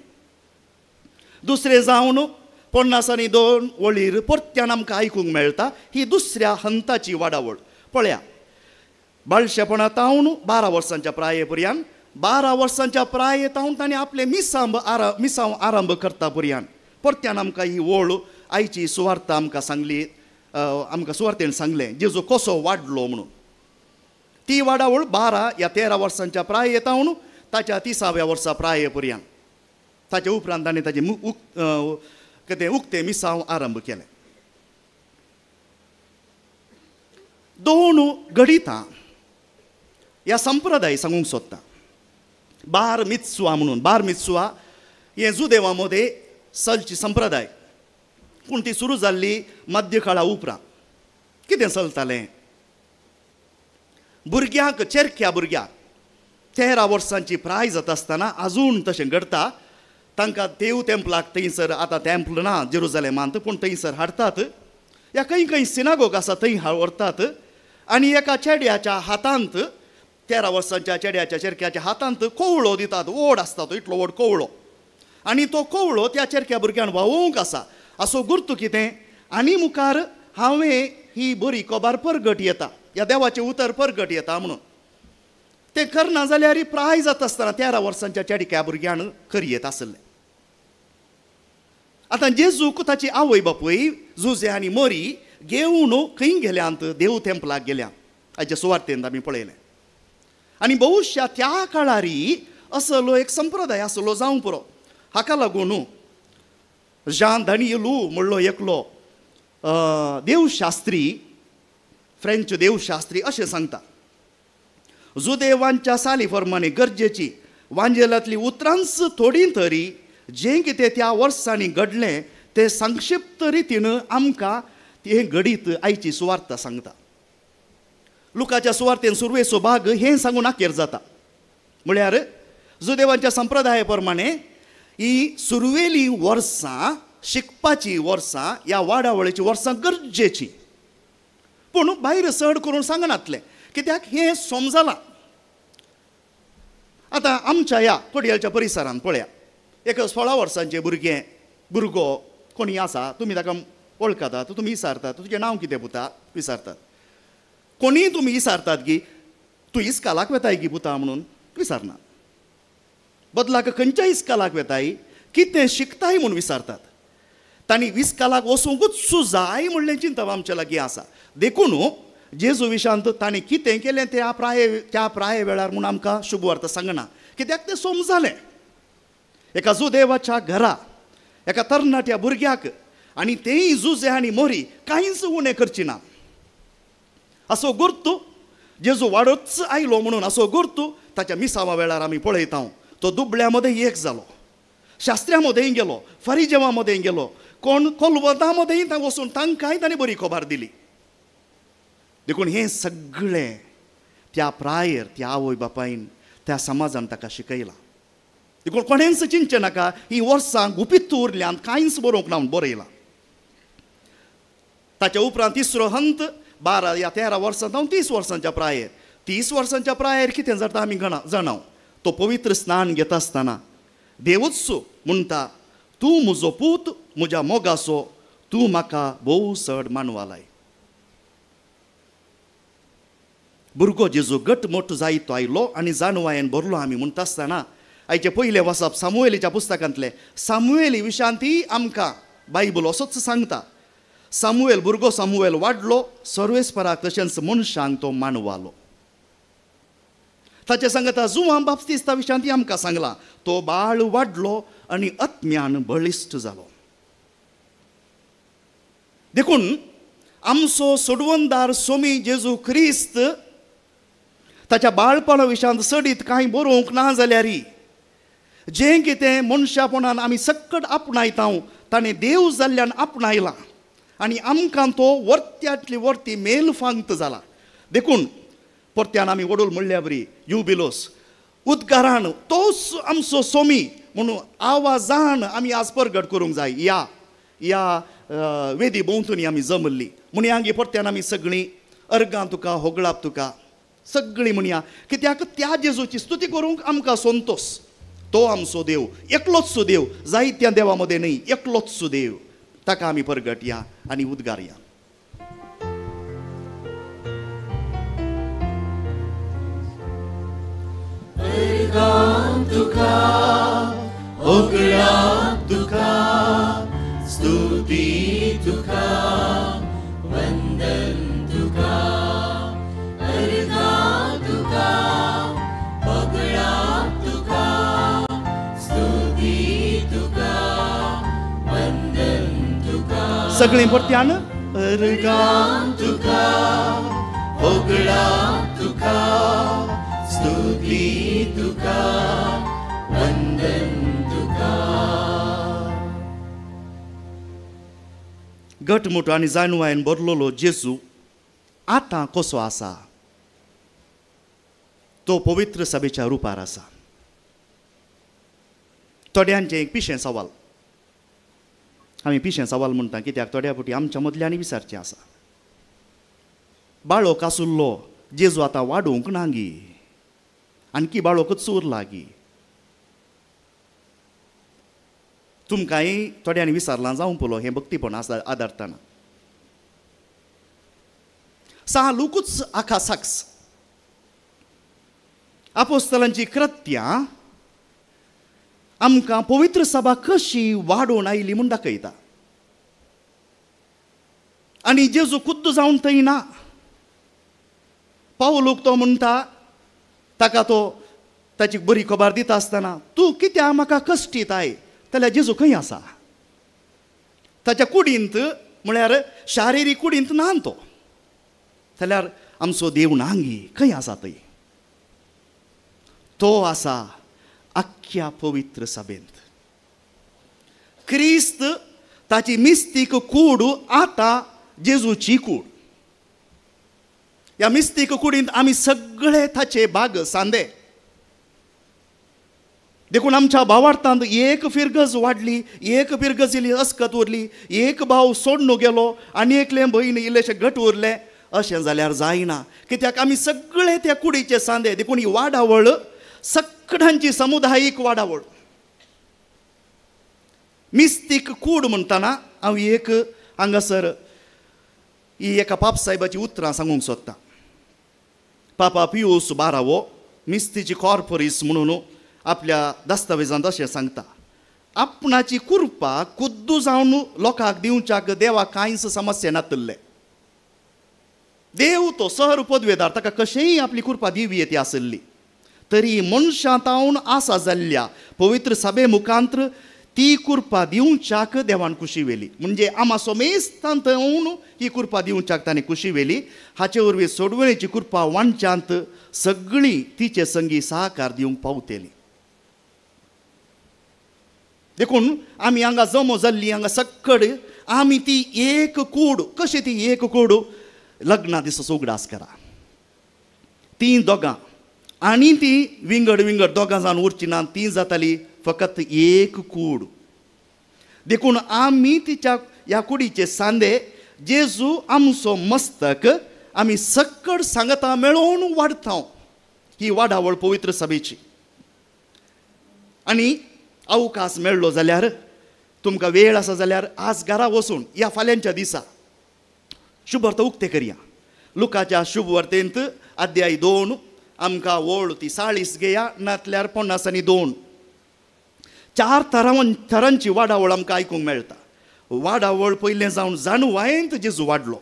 दुसरें जावन 52 वळीर परत्यान आमकां आयकूंक मेळटा ही दुसऱ्या हंताची वाडावळ. पळया, बाळशेपणा तावन 12 वर्सांच्या प्राये पर्यंत, 12 वर्सांच्या प्राये तावन ताणें आपलें मिसांव आरंभ करता पर्यंत परत्यान आमकां ही ओळ आयची सुवार्ता आमकां सांगली, आमकां सुवार्तेन सांगलें जेजू कसो वाडलो म्हणून. ती वाडावळ 12 या 13 वर्सांच्या प्राये तावन ताच्या 30व्या वर्सा प्राये पर्यंत. ताच्या उपरांत ताणें ताचें कितें उक्तें मिसांव आरंभ केलें. दोन घडितां ह्या संप्रदाय सांगूंक सोदता. बार मित्सुआ म्हणून, बार मित्सुआ हें जुदेवा मदें चलची संप्रदाय, पूण ती सुरू जाल्ली मध्यकाळा उपरांत. कितें चलतालें, भुरग्यांक, चेरक्या भुरग्यांक 13 वर्सांची प्राय जाता आसतना आजून तशें घडटा, तांकां देव तेंपलाक थंयसर, आतां तेंपल ना जेरुजलेमांत, पूण थंयसर हाडटात, या खंय खंय सिनागोग आसा थंय व्हरतात आनी एका चेड्याच्या हातांत, 13 वर्सांच्या चेड्याच्या चेरक्याच्या हातांत कोवळो दितात. व्हड आसता तो, इतलो व्हड कोवळो, आनी तो कोवळो त्या चेरक्या भुरग्यान व्हांवोवंक आसा. असो गुर्तू कितें, आनी मुखार हांवें ही बरी खबर परगट येता, ह्या देवाचें उतर परगट येता म्हणून. तें करना जाल्यार प्राय जाता आसतना 13 वर्सांच्या चेडक्या भुरग्यान करयेत आसलें. आतां जेजूक ताची आवय बापूय जुजे आनी मरी घेवन खंय गेल्यांत, देव तेंपलाक गेल्या, हाच्या सुवार्तेंत आमी पळयलें. आनी बहुशा त्या काळारी असलो एक संप्रदाय आसलो जावंक पुरो. हाका लागून जान दानियलू म्हणलो एकलो देवशास्त्री, फ्रेंच देवशास्त्री अशें सांगता, जुदेवांच्या साली फर्माने गरजेची वांजेलांतली उतरांच थोडीं तरी जें कितें त्या वर्सांनी घडलें तें संक्षिप्त रितीन आमकां तें घडीत आयची सुवार्ता सांगता. लुकाच्या सुवार्तेन सुरवेचो भाग हें सांगून अखेर जाता. म्हळ्यार जुदेवांच्या संप्रदाया प्रमाणे ही सुरवेली वर्सां, शिकपाची वर्सां, ह्या वाडावळीची वर्सां गरजेची, पूण भायर चड करून सांगनातलें, कित्याक हें समजलां. आतां आमच्या ह्या कोडयेलच्या परिसरांत पळया, एक 16 वर्सांचे भुरगें, भुरगो कोणी आसा, तुमी ताका वळखतात, तुमी विचारतात तुजें नांव कितें पुता, विचारतात. कोणीय तुमी विचारतात की तूं इस्कालाक वेताय की पुता म्हणून, विचारना. बदलाक खंयच्या इस्कालाक वेताय, कितें शिकताय म्हूण विचारतात. तांणी इस्कालाक वचूंकूच जाय म्हणलें चिंतप आमच्या लागीं आसा. देखून जेजू विशांत तांणी कितें केलें त्या प्राय वेळार म्हूण आमकां शुभवार्ता सांगना, कित्याक तें समजालें. एका जुदेवाच्या घरा एका तरणाट्या भुरग्याक आनी तेंय जुजे आनी मोरी कांयच उणें करची ना असो गुर्तू जेजू वाडोच आयलो म्हणून असो गुर्तू ताच्या मिसावा वेळार आमी पळयता. तो दुबळ्या मदें एक जालो, शास्त्र्या मदेंय गेलो, फारिजेवा मदें गेलो, कोण कोलवता मदेंय वचून तांकांय ताणें बरी खबर दिली. देखून हें सगळें त्या प्रायर त्या आवय बापायन त्या समाजान ताका शिकयलां. देखून कोणेंच चिंतचें नाका ही वर्सां गुपीत उरल्यान कांयच बरोवंक ना म्हूण बरयलां. ताच्या उपरांत तिसरो हंत 12 या 13 वर्सां जावन 30 वर्सांच्या प्रायेर, 30 वर्सांच्या प्रायेर कितें जाता आमी जाणाव. तो पवित्र स्नान घेता आसतना देवूच म्हणटा, तूं म्हजो पूत, म्हज्या मोगाचो, तूं म्हाका भोव चड मानवालाय. भुरगो जेजू घट मोठो जायतो आयलो आनी जाणवायेन भरलो आमी म्हणटा आसतना आयचें पयलें वाचप सामुएलीच्या पुस्तकांतलें. सामुएली विशांती आमकां बायबल असोच सांगता, सामुएल भुरगो सामुएल वाडलो, सर्वेस्पराक तशेंच मनशांक तो मानवालो. ताचे सांगता जुवां बाप्तिस्ता विशांती आमकां सांगलां, तो बाळ वाडलो आनी आत्म्यान बळिश्ट जालो. देखून आमचो सोडवणदार सोमी जेजू क्रिस्त ताच्या बाळपणा विशांत चडीत कांय बरोवंक ना जाल्यार जें कितें मनशापणान आमी सकट आपणायता ताणें देव जाल्ल्यान आपणायलां आनी आमकां तो वर्त्यांतली वर्ती मेल फांत जाला. देखून परत्यान आमी वडूल म्हणल्या बरी युबिलोस उद्गारान तोच आमचो सोमी म्हणून आवाजान आमी आज परगट करूंक जाय. ह्या ह्या वेदी भोंवतणी आमी जमल्ली म्हणया गे परत्यान आमी सगळीं अर्गां तुका होगळाप तुका सगळीं म्हणया, कित्याक त्या जेजूची स्तुती करूंक आमकां संतोस. तो आमचो देव, एकलोच देव, जायत्या देवा मदें न्हय, एकलोच देव, ताका आमी परगट या आनी उद्गार या. अर्गां तुका होगळाप तुका स्तुती तुका वंदन तुका, अर्गां तुका होगळाप तुका स्तुती तुका वंदन तुका. सगळीं परत्यान अर्गां तुका होगळा तुका, स्तुती तुका, वंदन तुका. घटमुट आनी जाणवायन भरलेलो जेजू आतां कसो आसा? तो पवित्र सभेच्या रुपार आसा. थोड्यांचें एक पिशें सवाल, आमी पिशें सवाल म्हणटा कित्याक थोड्या फावटी आमच्या मदल्यान विचारचें आसा. बाळोक आसुल्लो जेजू आतां वाडोवंक ना गी, आणकी बाळोकच उरला गी. तुमकांय थोड्यांनी विचारलां जावं पळो हें भक्तीपण आसा आदारतना. सा लुकूच आखा साक्स आपोस्तलांची कृत्यां आमकां पवित्र सभा कशी वाडोवन आयली म्हूण दाखयता. आनी जेजू खुद्द जावन थंय ना. पावलूक तो म्हणटा, ताका तो ताची बरी खबर दिता आसतना तूं कित्याक म्हाका कश्टीताय, जाल्यार जेजू खंय आसा? ताच्या कुडींत म्हळ्यार शारिरीक कुडींत ना तो, जाल्यार आमचो देव नांगी खंय आसा थंय? तो आसा आख्ख्या पवित्र सभेंत. क्रिस्त ताची मिस्तीक कूड आतां जेजूची कूड. ह्या मिस्तीक कुडींत आमी सगळे ताचे भाग सांदे. देखून आमच्या भावार्थांत एक फिरगज वाडली, एक फिरगज इल्ली अस्कत उरली, एक भाव सोडून गेलो आनी एकलें भयण इल्लेशें घट उरलें, अशें जाल्यार जायना. कित्याक आमी सगळे त्या कुडीचे सांदे. देखून ही वाडावळ सगळ्यांची समुदायीक वाडावळ. मिस्तीक कूड म्हणटना हांव एक हांगासर ही एका पाप साहेबाची उतरां सांगूंक सोदतां. पापा पियूस बारावो मिस्तीची कॉर्पोरीस म्हणून आपल्या दस्तावेजांत अशें सांगता, आपणाची कुरपा कुद्दू जावन लोकांक दिवच्याक देवाक कांयच समस्या नातिल्ले. देव तो सहर पदवेदार, ताका कशेंय आपली कुरपा दिवये ती आसली तरी मनशां तावन आसा जाल्ल्या पवित्र सभे मुखांत्र ती कुरपा दिवच्याक देवान खुशी व्हेली. म्हणजे आमा सोमेस्तांत येवन ही कुरपा दिवच्याक ताणें खुशी व्हेली. हाचे वरवीं सोडवणेची कुरपा वांच्यांत सगळीं तिचे संगी सहकार दिवंक पावतली. देखून आमी हांगा जमो जाल्ली हांगा सक्कड आमी ती एक कूड. कशी ती एक कूड? लग्ना दिसा उगडास करा, तीं दोगां आनी ती विंगड विंगड दोगां जावन उरची ना, ती जाताली फकत एक कूड. देखून आमी तिच्या ह्या कुडीचे सांदे जेजू आमचो मस्तक आमी सक्कड सांगता मेळोवन वाडता. ही वाडावळ पवित्र सभेची. आनी अवकाश मेळ्ळो जाल्यार, तुमकां वेळ आसा जाल्यार आज घरा वचून ह्या फाल्यांच्या दिसा शुभवार्ता उक्ते करया. लुकाच्या शुभवार्तेंत अध्याय 2 आमकां वळ ती 40 घेया, नातल्यार 52. 4 थरांची वाडावळ आमकां आयकूंक मेळटा. वाडावळ पयलें जावन जाणवायेंत जेजू वाडलो.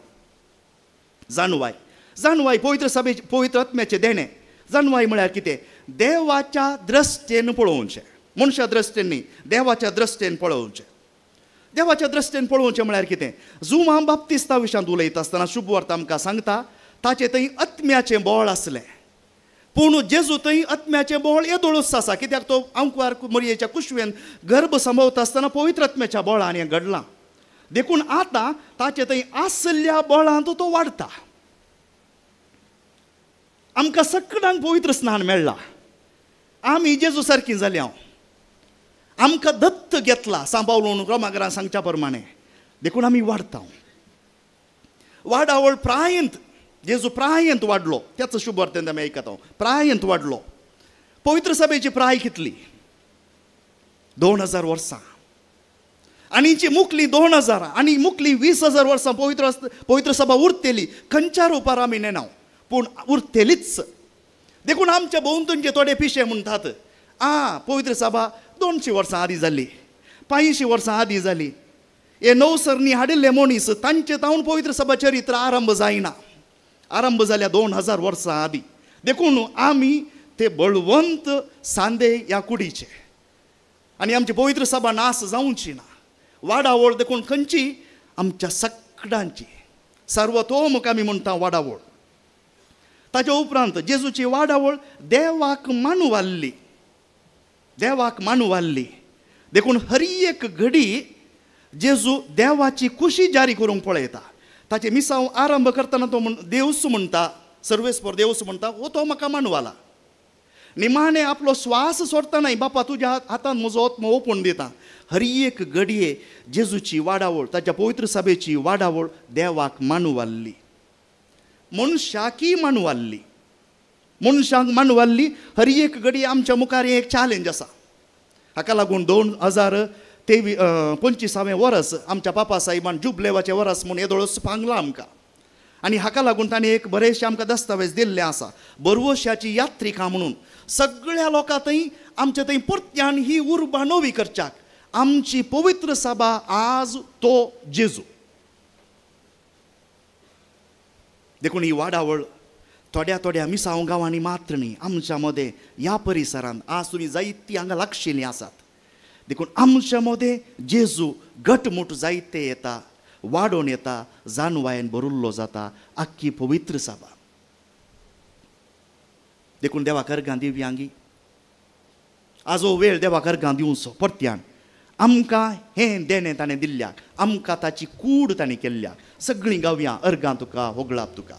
जाणवाय, जाणवाय पवित्र सभेचे पवित्र आत्म्याचें देणें. जाणवाय म्हळ्यार कितें? देवाच्या दृश्टेन पळोवचें, मनशा दृश्टेन न्ही, देवाच्या दृश्टेन पळोवचें. देवाच्या दृश्टेन पळोवचें म्हळ्यार कितें? जुवां बाप्तिस्ता विशयांत उलयता आसतना शुभवार्ता आमकां सांगता ताचें थंय आत्म्याचें बळ आसलें. पूण जेजू थंय आत्म्याचें बळ येदोळूच आसा, कित्याक तो आंकवार मरयेच्या कुशवेन गर्भ सांबाळता आसतना पवित्र आत्म्याच्या बळान हें घडलां. देखून आतां ताचे थंय आसल्या बळांत तो वाडटा. आमकां सगळ्यांक पवित्र स्नान मेळ्ळां, आमी जेजू सारकी जाल्या, आमकां दत्त घेतला सांबाळून रोमागरान सांगच्या प्रमाणे. देखून आमी वाडटा. वाडावळ प्रायंत जेजू प्रायंत वाडलो, त्याच शुभवार्तेंत आमी आयकता प्रायंत वाडलो. पवित्र सभेची प्राय कितली? 2000 वर्सां. आनी जी मुकली 2000 आनी मुकली 20,000 वर्सां पवित्र पवित्र सभा उरतली. खंयच्या रुपार आमी नेना, पूण उरतलीच. देखून आमच्या भोंवतणचे थोडे पिशे म्हणटात, आ पवित्र सभा 200 वर्सां आदीं जाल्ली, 500 वर्सां आदीं जाली. हे नवसरणी हाडिल्ले मनीस तांचे तावन पवित्र सभा चरित्र आरंभ जायना, आरंभ जाल्या 2000 वर्सां आदीं. देखून आमी ते बळवंत सांदे ह्या कुडीचे आनी आमची पवित्र सभा नास जावची ना. वाडावळ देखून खंयची? आमच्या सगळ्यांची सर्वतोमुख आमी म्हणटा वाडावळ. ताच्या उपरांत जेजूची वाडावळ देवाक मानवाल्ली, देवाक मानवाल्ली. देखून हर एक घडी जेजू देवाची खुशी जारी करूंक पळयता. ताचे मिसांव आरंभ करतना तो देवस म्हणटा, सर्वेस्पर देवस म्हणटा, हो तो म्हाका मानवाला. निमाणे आपलो श्वास सोडटनाय बापा तुज्या हातान म्हजो आत्मो ओपून दिता. हर एक घडये जेजूची वाडावळ, ताच्या पवित्र सभेची वाडावळ देवाक मानवाल्ली, मनशाकय मानवाल्ली, मनशांक मानवाल्ली. हर एक घडये आमच्या मुखार एक चॅलेंज आसा. हाका लागून 2023 वर्स आमच्या पापा साहेबान जुबलेवाचें वर्स म्हूण येदोळच पांगलां आमकां. आनी हाका लागून ताणें एक बरेचशे आमकां दस्तावेज दिल्ले आसा, बरवशाची यात्रिका म्हणून. सगळ्या लोकां थंय आमचे थंय परत्यान ही उर्बा नवी करच्याक आमची पवित्र सभा आज तो जेजू. देखून ही वाडावळ थोड्या थोड्या मिसांव गांवांनी मात्र न्ही, आमच्या मदें ह्या परिसरांत आज तुमी जायतीं हांगा लागशिल्लीं आसात. देखून आमच्या मदें जेजू घटमूट जायते येता, वाडोवन येता, जानवायन भरिल्लो जाता आख्खी पवित्र सभा. देखून देवाक अर्गां दिवया गी, आज हो वेळ देवाक अर्गां दिवचो. परत्यान आमकां हें देणें ताणें दिल्ल्याक, आमकां ताची कूड ताणें केल्ल्याक, सगळीं गावया अर्गां तुका, होगळाप तुका.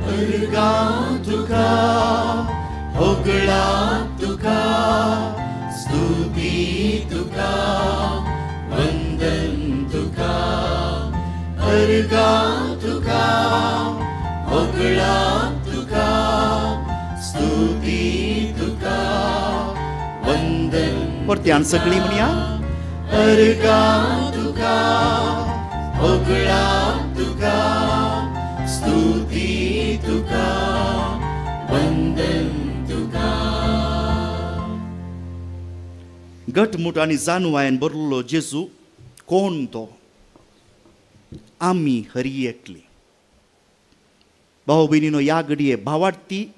अर्गां तुका, होगळाप तुका, स्तुती तुका, वंदन तुका. अर्गां तुका, होगळाप तुका, स्तुती तुका, वंदन. परत्यान सगळीं म्हणया, अर्गां तुका, होगळाप तुका, स्तुती तुका, वंदन तुका. घटमूट आनी जानवायन भरलो जेजू कोण तो? आमी हरी एकली. भाव भयणीनो, ह्या घडये भावाडती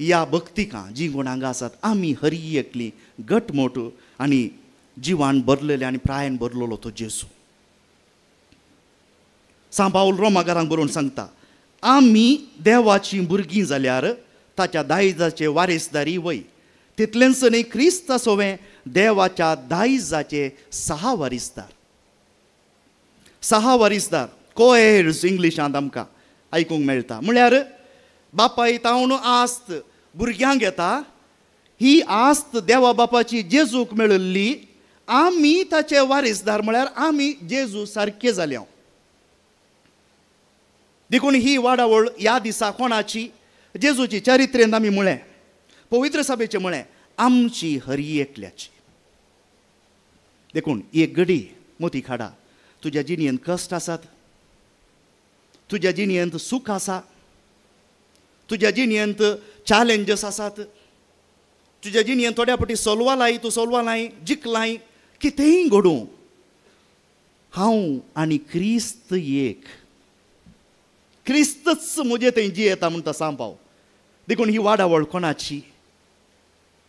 ह्या भक्तिकां जीं कोण हांगा आसात, आमी हरी एकली घटमूट आनी जिवान भरलेले आनी प्रायन भरलेलो तो जेजू. सांत पावल रोमागारांक बरोवन सांगता, आमी देवाचीं भुरगीं जाल्यार ताच्या दायजाचे वारेसदारी वय, तितलेंच न्ही क्रिस्ता सोवें देवाच्या दायजाचे सहा वारिसदार. सहा वारिसदार, कोएर्स इंग्लिशांत आमकां आयकूंक मेळटा. म्हळ्यार बापाय तावन आस्त भुरग्यांक येता, ही आस्त देवा बापाची जेजूक मेळिल्ली, आमी ताचे वारिसदार, म्हळ्यार आमी जेजू सारके जाल्या. देखून ही वाडावळ ह्या दिसा कोणाची? जेजूची. चरित्रेंत आमी म्हळें, पवित्र सभेचें म्हळें, आमची हरी एकल्याची. देखून एक घडी मोती खाडा, तुज्या जिणेंत कश्ट आसात, तुज्या जिणेंत सूख आसा, तुज्या जिणेंत चॅलेंजीस आसात, तुज्या जिणेंत थोड्या फावटी सोलवालाय, तूं सोलवालाय, जिखलाय, कितेंय घडूं, हांव आनी क्रिस्त एक, क्रिस्तच म्हजे थंय जियेता म्हणटा सांत पावल. देखून ही वाडावळ कोणाची?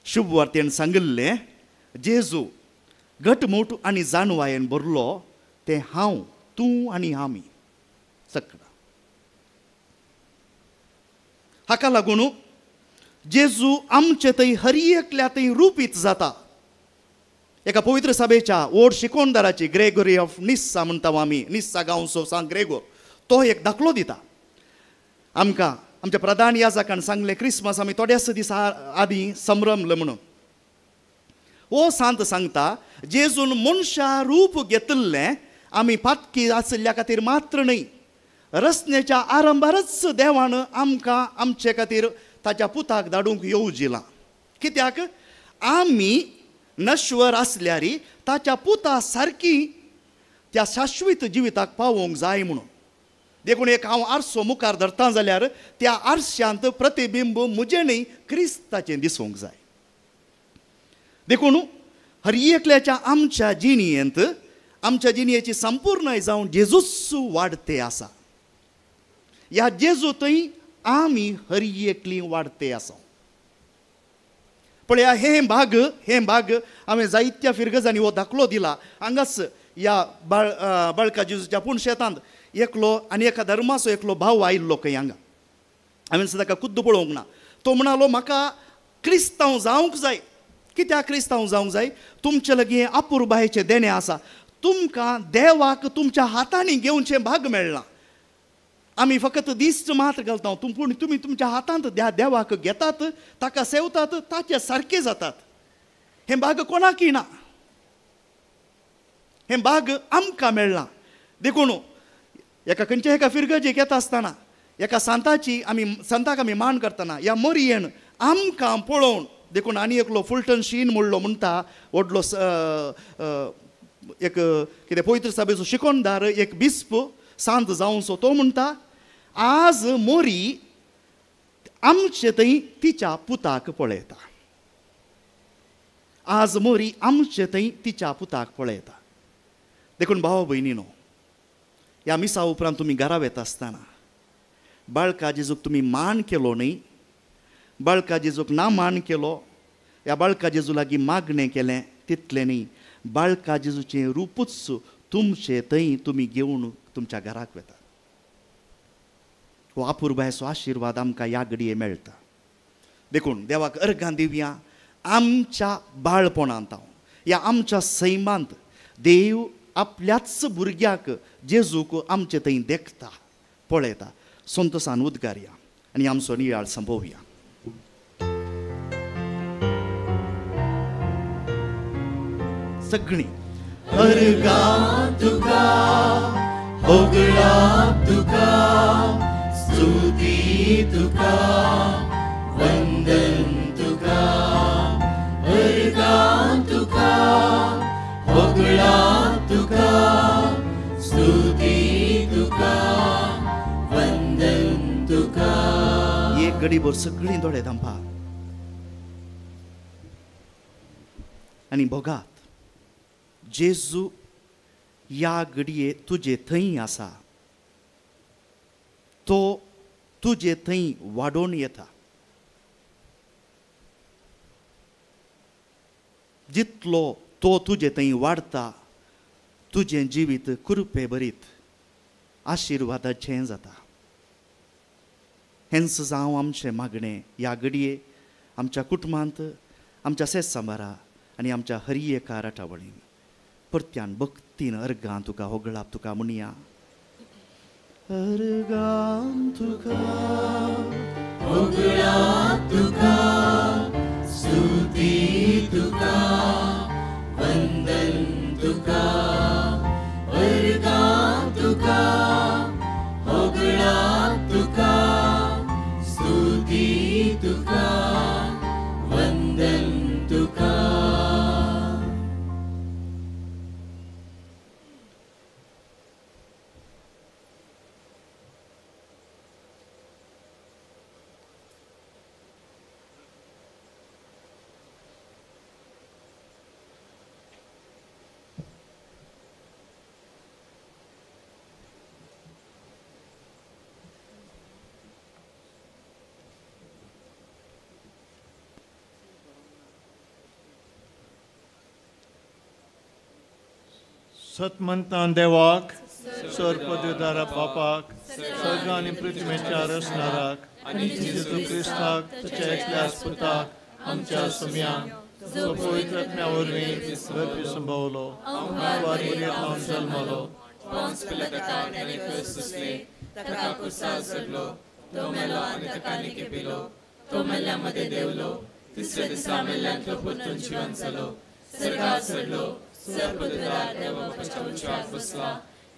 शुभवार्तेन सांगिल्लें, जेजू घटमूट आनी जानवायेन भरलो तें हांव, तूं आनी आमी सगळां. हाका लागून जेजू आमचे थंय हर एकल्या थंय रुपीत जाता. एका पवित्र सभेच्या व्हड शिकोणदाराची, ग्रेगोरी ऑफ निस्सा म्हणटा आमी, निस्सा गांवचो सांत ग्रेगोर, तो एक दाखलो दिता आमकां. आमच्या प्रधान याजकान सांगलें, क्रिसमस आमी थोड्याच दिसा आदीं संभ्रमले म्हणून. हो सांत सांगता, जेजून मनशा रूप घेतिल्लें आमी पातकी आशिल्ल्या खातीर मात्र न्हय, रचनेच्या आरंभारच देवान आमकां आमचे खातीर ताच्या पुताक धाडूंक येवजिलां. कित्याक? आमी नश्वर आसल्यार ताच्या पुता सारकी त्या शाश्वत जिविताक पावोवंक जाय म्हणून. देखून एक हांव आरसो मुखार धरता जाल्यार त्या आरशांत प्रतिबिंब म्हजें न्हय क्रिस्ताचें दिसूंक जाय. देखून हर एकल्याच्या आमच्या जिणेंत, आमच्या जिणेची संपूर्ण जावन जेजूच वाडते आसा. ह्या जेजू थंय आमी हर एकली वाडते आसा. पळया, हें भाग हांवें जायत्या फिरगजांनी हो दाखलो दिला. हांगाच ह्या बाळका जेजूच्या पूण शेतांत एकलो आनी एका धर्माचो एकलो भाव आयिल्लो खंय हांगा, हांवें सुद्दां ताका खुद्द पळोवंक ना. तो म्हणालो म्हाका क्रिस्तांव जावंक जाय. कित्याक क्रिस्तांव जावंक जाय? तुमचे लागीं अपुरबायेचें देणें आसा, तुमकां देवाक तुमच्या हातांनी घेवचें भाग मेळ्ळां. आमी फकत दिश्ट मात्र घालता, पूण तुमी तुमच्या हातांत त्या देवाक घेतात, ताका सेवतात, ताचे सारके जातात. हें भाग कोणाकय ना, हें भाग आमकां मेळ्ळां. देखून एका खंयच्या एका फिरगजेक येता आसतना एका सांताची आमी संताक आमी मान करतना ह्या मोरयेन आमकां पळोवन, देखून आनी एकलो फुलटन शीन म्हणलो म्हणटा व्हडलो एक कितें पवित्र सभेचो शिकोणदार एक बिस्प सांत जावंचो, तो म्हणटा आज मोरी आमचे थंय तिच्या पुताक पळयता, आज मोरी आमचे थंय तिच्या पुताक पळयता. देखून भाव भयणीनो, ह्या मिसा उपरांत तुमी घरा वता आसतना बाळका जेजूक तुमी मान केलो न्हय, बाळका जेजूक ना मान केलो, ह्या बाळका जेजू लागीं मागणें केलें तितलें न्हय, बाळका जेजूचें रुपूच तुमचे थंय तुमी घेवन तुमच्या घराक वतात. हो अपुरबायेचो आशिर्वाद आमकां ह्या घडये मेळटा. देखून देवाक अर्गां दिवया आमच्या बाळपणांत ह्या आमच्या सैमांत देव आपल्याच भुरग्याक जेजूक आमचे थंय देखता पळयता. संतोसान उद्गारया आनी आमचो नियाळ संपोवया. सगळीं अर्गां तुका होगळां तुका स्तुती तुका वंदन तुका, अर्गां तुका होगळां तुका स्तुती तुका वंदन तुका. एक घडीभर सगळीं दोळे धांपा आनी भोगात जेजू ह्या घडये तुजे थंय आसा, तो तुजे थंय वाडोवन येता. जितलो तो तुजे थंय वाडता तुजें जिवीत कृपे भरीत आशिर्वादाचें जाता. हेंच जावं आमचें मागणें ह्या घडये आमच्या कुटुंबांत, आमच्या सेसांबारा आनी आमच्या हर एका राटावळीन. परत्यान भक्तीन अर्गां तुका होगळाप तुका म्हणया, अर्गां तुका होगळाप तुका स्तुती तुका वंदन तुका, अर्गां तुका होगळाप तुका स्तुती तुका वंदन तुका. सतमंतान देवाक, सर्पदेवदारा बापाक, स्वर्ग आनी पृथ्वीच्या रचणाराक, जेजू क्रिस्ताक ताच्या एकल्याच पुताक आमच्या सुम्याक जो पवित्र आत्म्या वरवीं गर्भी संभवलो, मुरयेंतल्यान जल्मलो, ताका कुर्सार चडलो, तो मेलो आनी ताका निकेपिलो, तो मेल्ल्या मदें देंवलो, तिसऱ्या दिसा मेल्ल्यांतलो परतून जिवन जालो, स्वर्गार चडलो, सर्पदेवदार देवा बापाच्या उंचार बसला,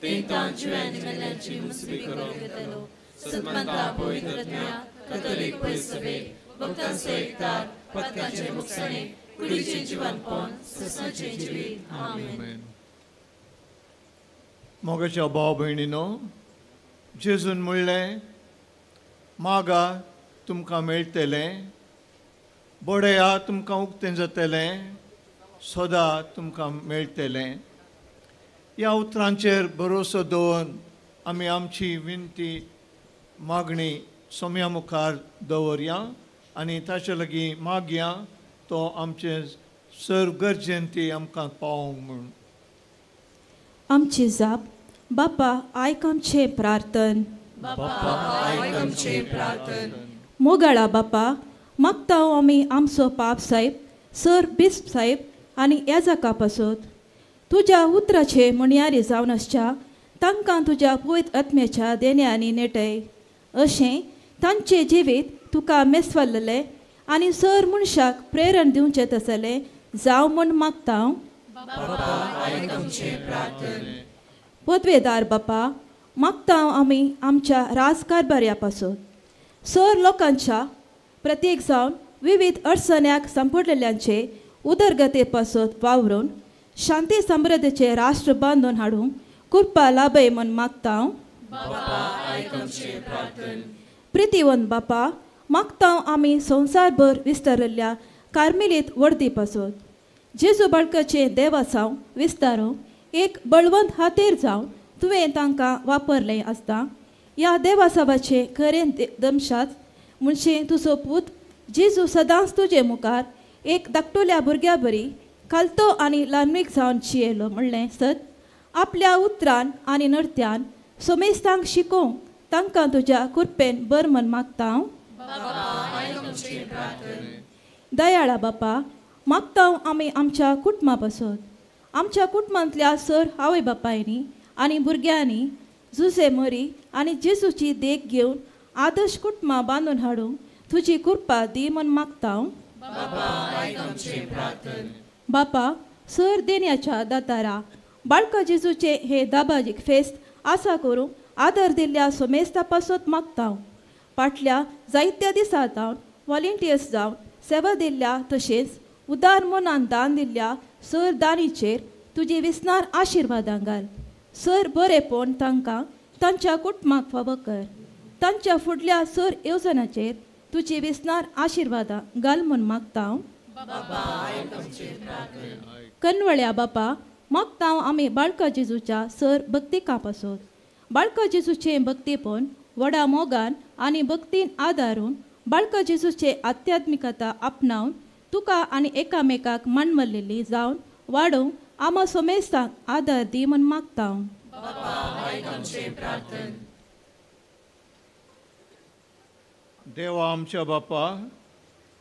तें जिव्यांनी मेल्ल्यांची मुसबी करूंक येतलो. सतमंता पवित्र आत्म्या, कथोलीक पयसवे, भक्तांचो एकतार, पथकाचें मुकसणें, कुडीचें जिवनपण, सस्नाचें जिवीत. आमेन. मोगाच्या भाव भयणीनो, जेजून म्हणलें, मागा तुमकां मेळटलें, बडया तुमकां उक्तें जातलें, सदा तुमकां मेळटलें. ह्या उतरांचेर भरोसो दवरून आमी आमची विनती मागणी सोम्या मुखार दवरया आनी ताचे लागीं मागया तो आमचे सर्व गरजेन ती आमकां पावोवंक म्हूण. आमची जाप, बापा आयक आमचें प्रार्थन. बापा आयक आमचें प्रार्थन. मोगाळा बापा, मागता आमी आमचो पाप साहेब, सर बिस्प साहेब आनी याजका पासत तुज्या उतराचे म्हणयारी जावन आसच्या तांकां तुज्या पवित्र आत्म्याच्या देण्यांनी नेटय, अशें तांचें जिवीत तुका मेसवल्लें आनी सर मनशाक प्रेरण दिवचें तसलें जावं म्हूण मागता. पदवेदार बापा, मागता आमी आमच्या राजकारभार्या पासत सर लोकांच्या प्रत्येक जावन विविध अडचण्याक सांपडलेल्यांचे उदरगते पासत वावरून शांती समृद्धीचे राष्ट्र बांदून हाडूंक कृपा लाभय म्हूण मागता. प्रितीवंत बापा, मागता आमी संवसारभर विस्तारिल्ल्या कार्मेलीत वर्दी पासत जेजू बाळकाचे देवासांव विस्तारूंक एक बळवंत हातेर जावन तुवें तांकां वापरलें आसता. ह्या देवासावाचें खरें दमशाच म्हणजे तुजो पूत जेजू सदांच तुजे मुखार एक धाकटुल्या भुरग्या बरी खालतो आनी ल्हानवीक जावन जियेलो म्हणलें सत आपल्या उतरान आनी नर्त्यान सोमेस्तांक शिकोवंक तांकां तुज्या कृपेन बर म्हण मागता. दयाळा बापा, मागता आमी आमच्या कुटुंबा पासत आमच्या कुटुंबांतल्या सर आवय बापायनी आनी भुरग्यांनी जुजे मरी आनी जेजूची देख घेवन आदर्श कुटुंबां बांदून हाडूंक तुजी कृपा दी म्हूण मागता. बापा, सर देण्याच्या दातारा बाळका जेजूचे हे दाबाजीक फेस्त आसा करूंक आदर दिल्ल्या सोमेस्ता पासत मागता. फाटल्या जायत्या दिसां जावन वॉलंटियर्स जावन सेवा दिल्ल्या तशेंच उदार मनान दान दिल्ल्या सर दानीचेर तुजी विसनार आशिर्वादां घाल. सर बरेपण तांकां तांच्या कुटुंबाक फावो कर. तांच्या फुडल्या सर येवजणाचेर तुजी विसनार आशिर्वादां घाल म्हूण मागता. कनवळ्या बापा, मागता आमी बाळका जेजूच्या सर भक्तिका पासत बाळका जेजूचें भक्तीपण व्हडा मोगान आनी भक्तीन आदारून बाळका जेजूचे आध्यात्मिकता आपणावन तुका आनी एकामेकाक मानवल्लेली जावन वाडोवंक आमा सोमेस्तांक आदार दी म्हूण मागता. देवा आमच्या बापा,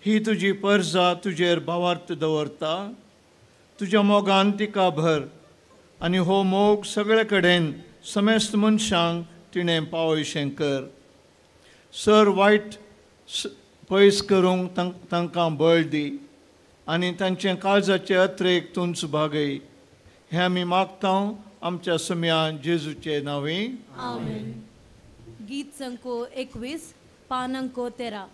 ही तुजी परजा तुजेर भावार्थ दवरता. तुज्या मोगान तिका भर आनी हो मोग सगळे कडेन समेस्त मनशांक तिणें पावयशें कर. सर वायट पयस करूंक तांकां बळ दी आनी तांचें काळजाचे अत्रेक तूंच भागय. हें आमी मागता आमच्या सुम्या जेजूचे नांवे. आमेन. गीत संको 21 पान अंको 13.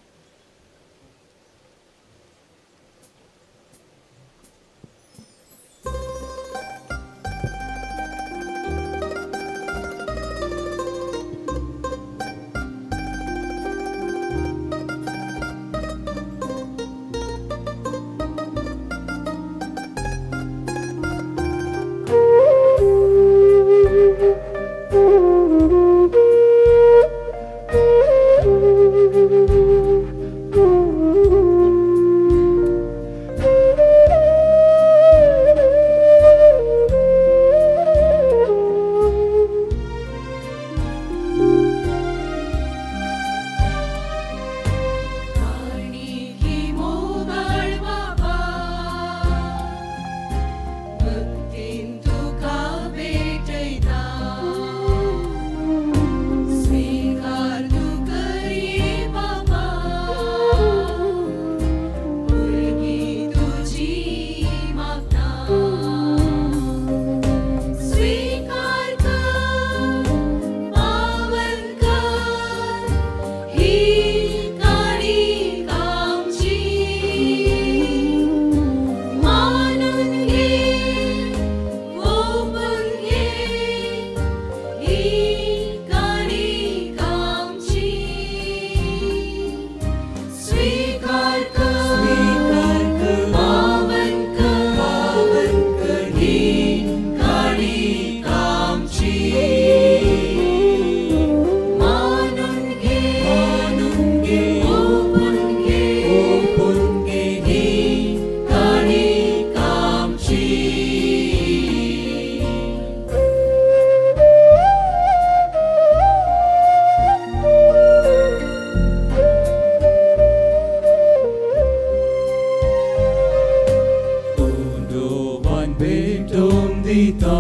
देवान भेटोवन दिता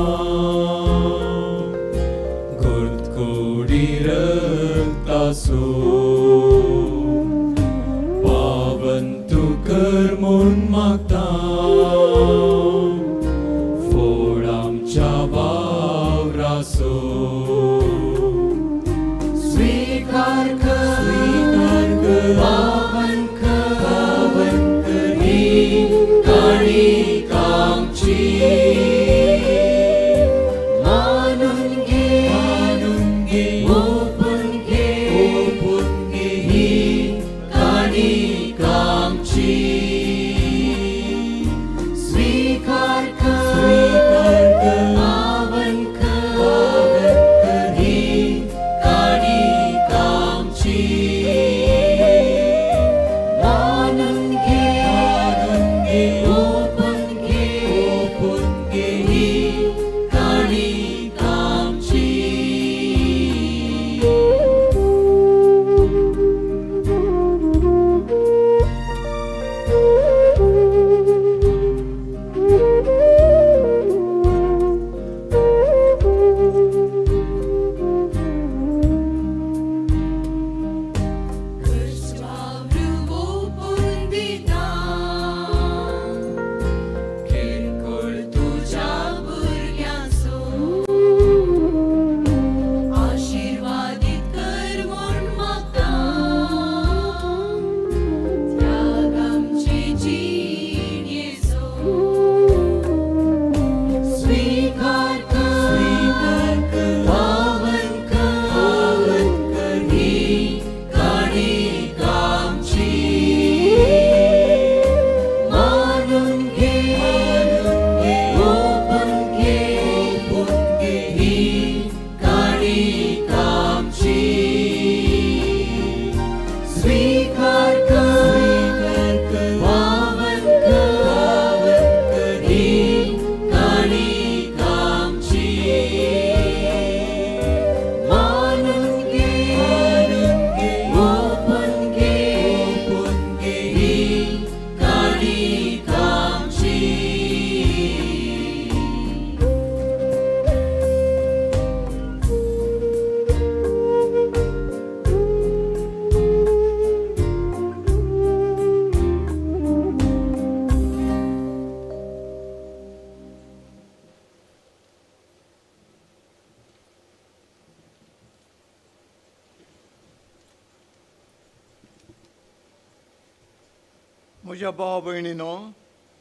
गुर्दकुडी रक्तासो पावन तूं कर म्हूण मागता फोड आमच्या वावरासो स्वीकार कर पावन कर ही काणीक आमची मानून घे ओपून घे ही काणीक आमची स्वीकार कर पावन कर ही काणीक आमची मानून घे ओपून घे ही काणीक आमची. किरकोळ तुज्या भुरग्यांचो आशिर्वादीत कर म्हूण मागता त्याग आमचे जिणेचो स्वीकार कर पावन कर ही काणीक आमची मानून घे ओपून घे ही काणीक आमची स्वीकार कर पावन कर ही काणीक आमची मानून घे ओपून घे ही काणीक आमची. म्हज्या भाव भयणीनो,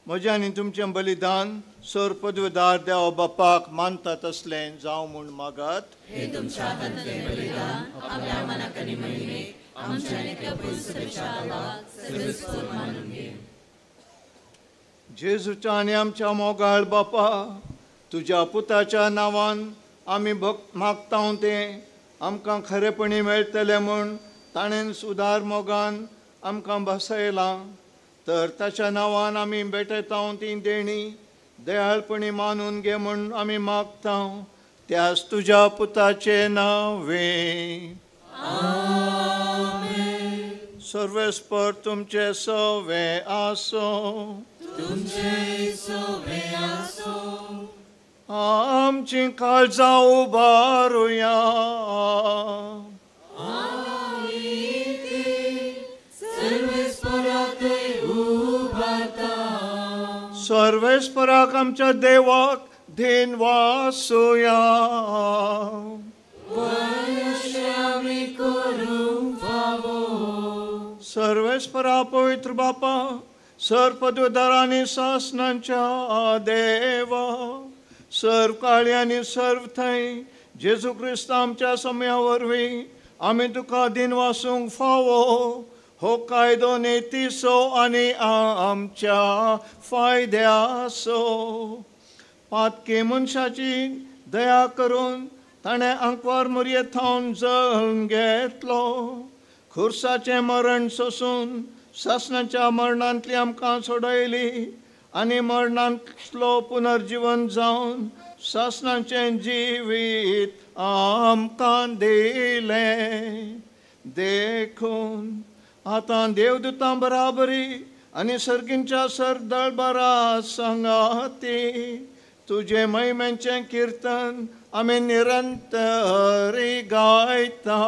म्हजें आनी तुमचें बलिदान सर पदवीदार देवा बापाक मानता तसलें जावं म्हूण मागात. हे तुमच्या हातांतलें बलिदान आपल्या मनाक आनी महिमेक आमच्या आनी त्या पवित्र आत्म्याक सर्वेस्पर मानून घे. जेजूच्या आनी आमच्या मोगाळ बापा, तुज्या पुताच्या नांवान आमी भक्त मागता तें आमकां खरेपणी मेळटलें म्हूण ताणें सुदार मोगान आमकां बसयलां. तर ताच्या नांवान आमी भेटयता ती देणी दयाळपणी मानून घे म्हूण आमी मागता त्याच तुज्या पुताचें नांवे. सर्वेस्पर तुमचे सवे आसो. तुमचे सवे आसो. आमची काळजां उबारुया. सर्वेस्पराक आमच्या देवाक then वासुया. सर्वेस्परा पवित्र बापा, सर पदवीधर आनी सासनांच्या देवा, सर्व काळी आनी सर्व थंय जेजू क्रिस्त आमच्या समया वरवीं आमी तुका दिन वासूंक फावो हो कायदो नेतीचो आनी आमच्या फायद्याचो. पातकी मनशाची दया करून ताणें आंकवार मुरये थावन जल्म घेतलो. खुर्साचें मरण सोसून सासणाच्या मरणांतली आमकां सोडयली आनी मरणांतलो पुनर्जीवन जावन सासणाचें जिवीत आमकां दिलें. देखून आतां देवदूतां बराबरी आनी सर्गींच्या सर दळबारा सांगाती तुजे महिमेचें किर्तन आमी निरंतर गायता.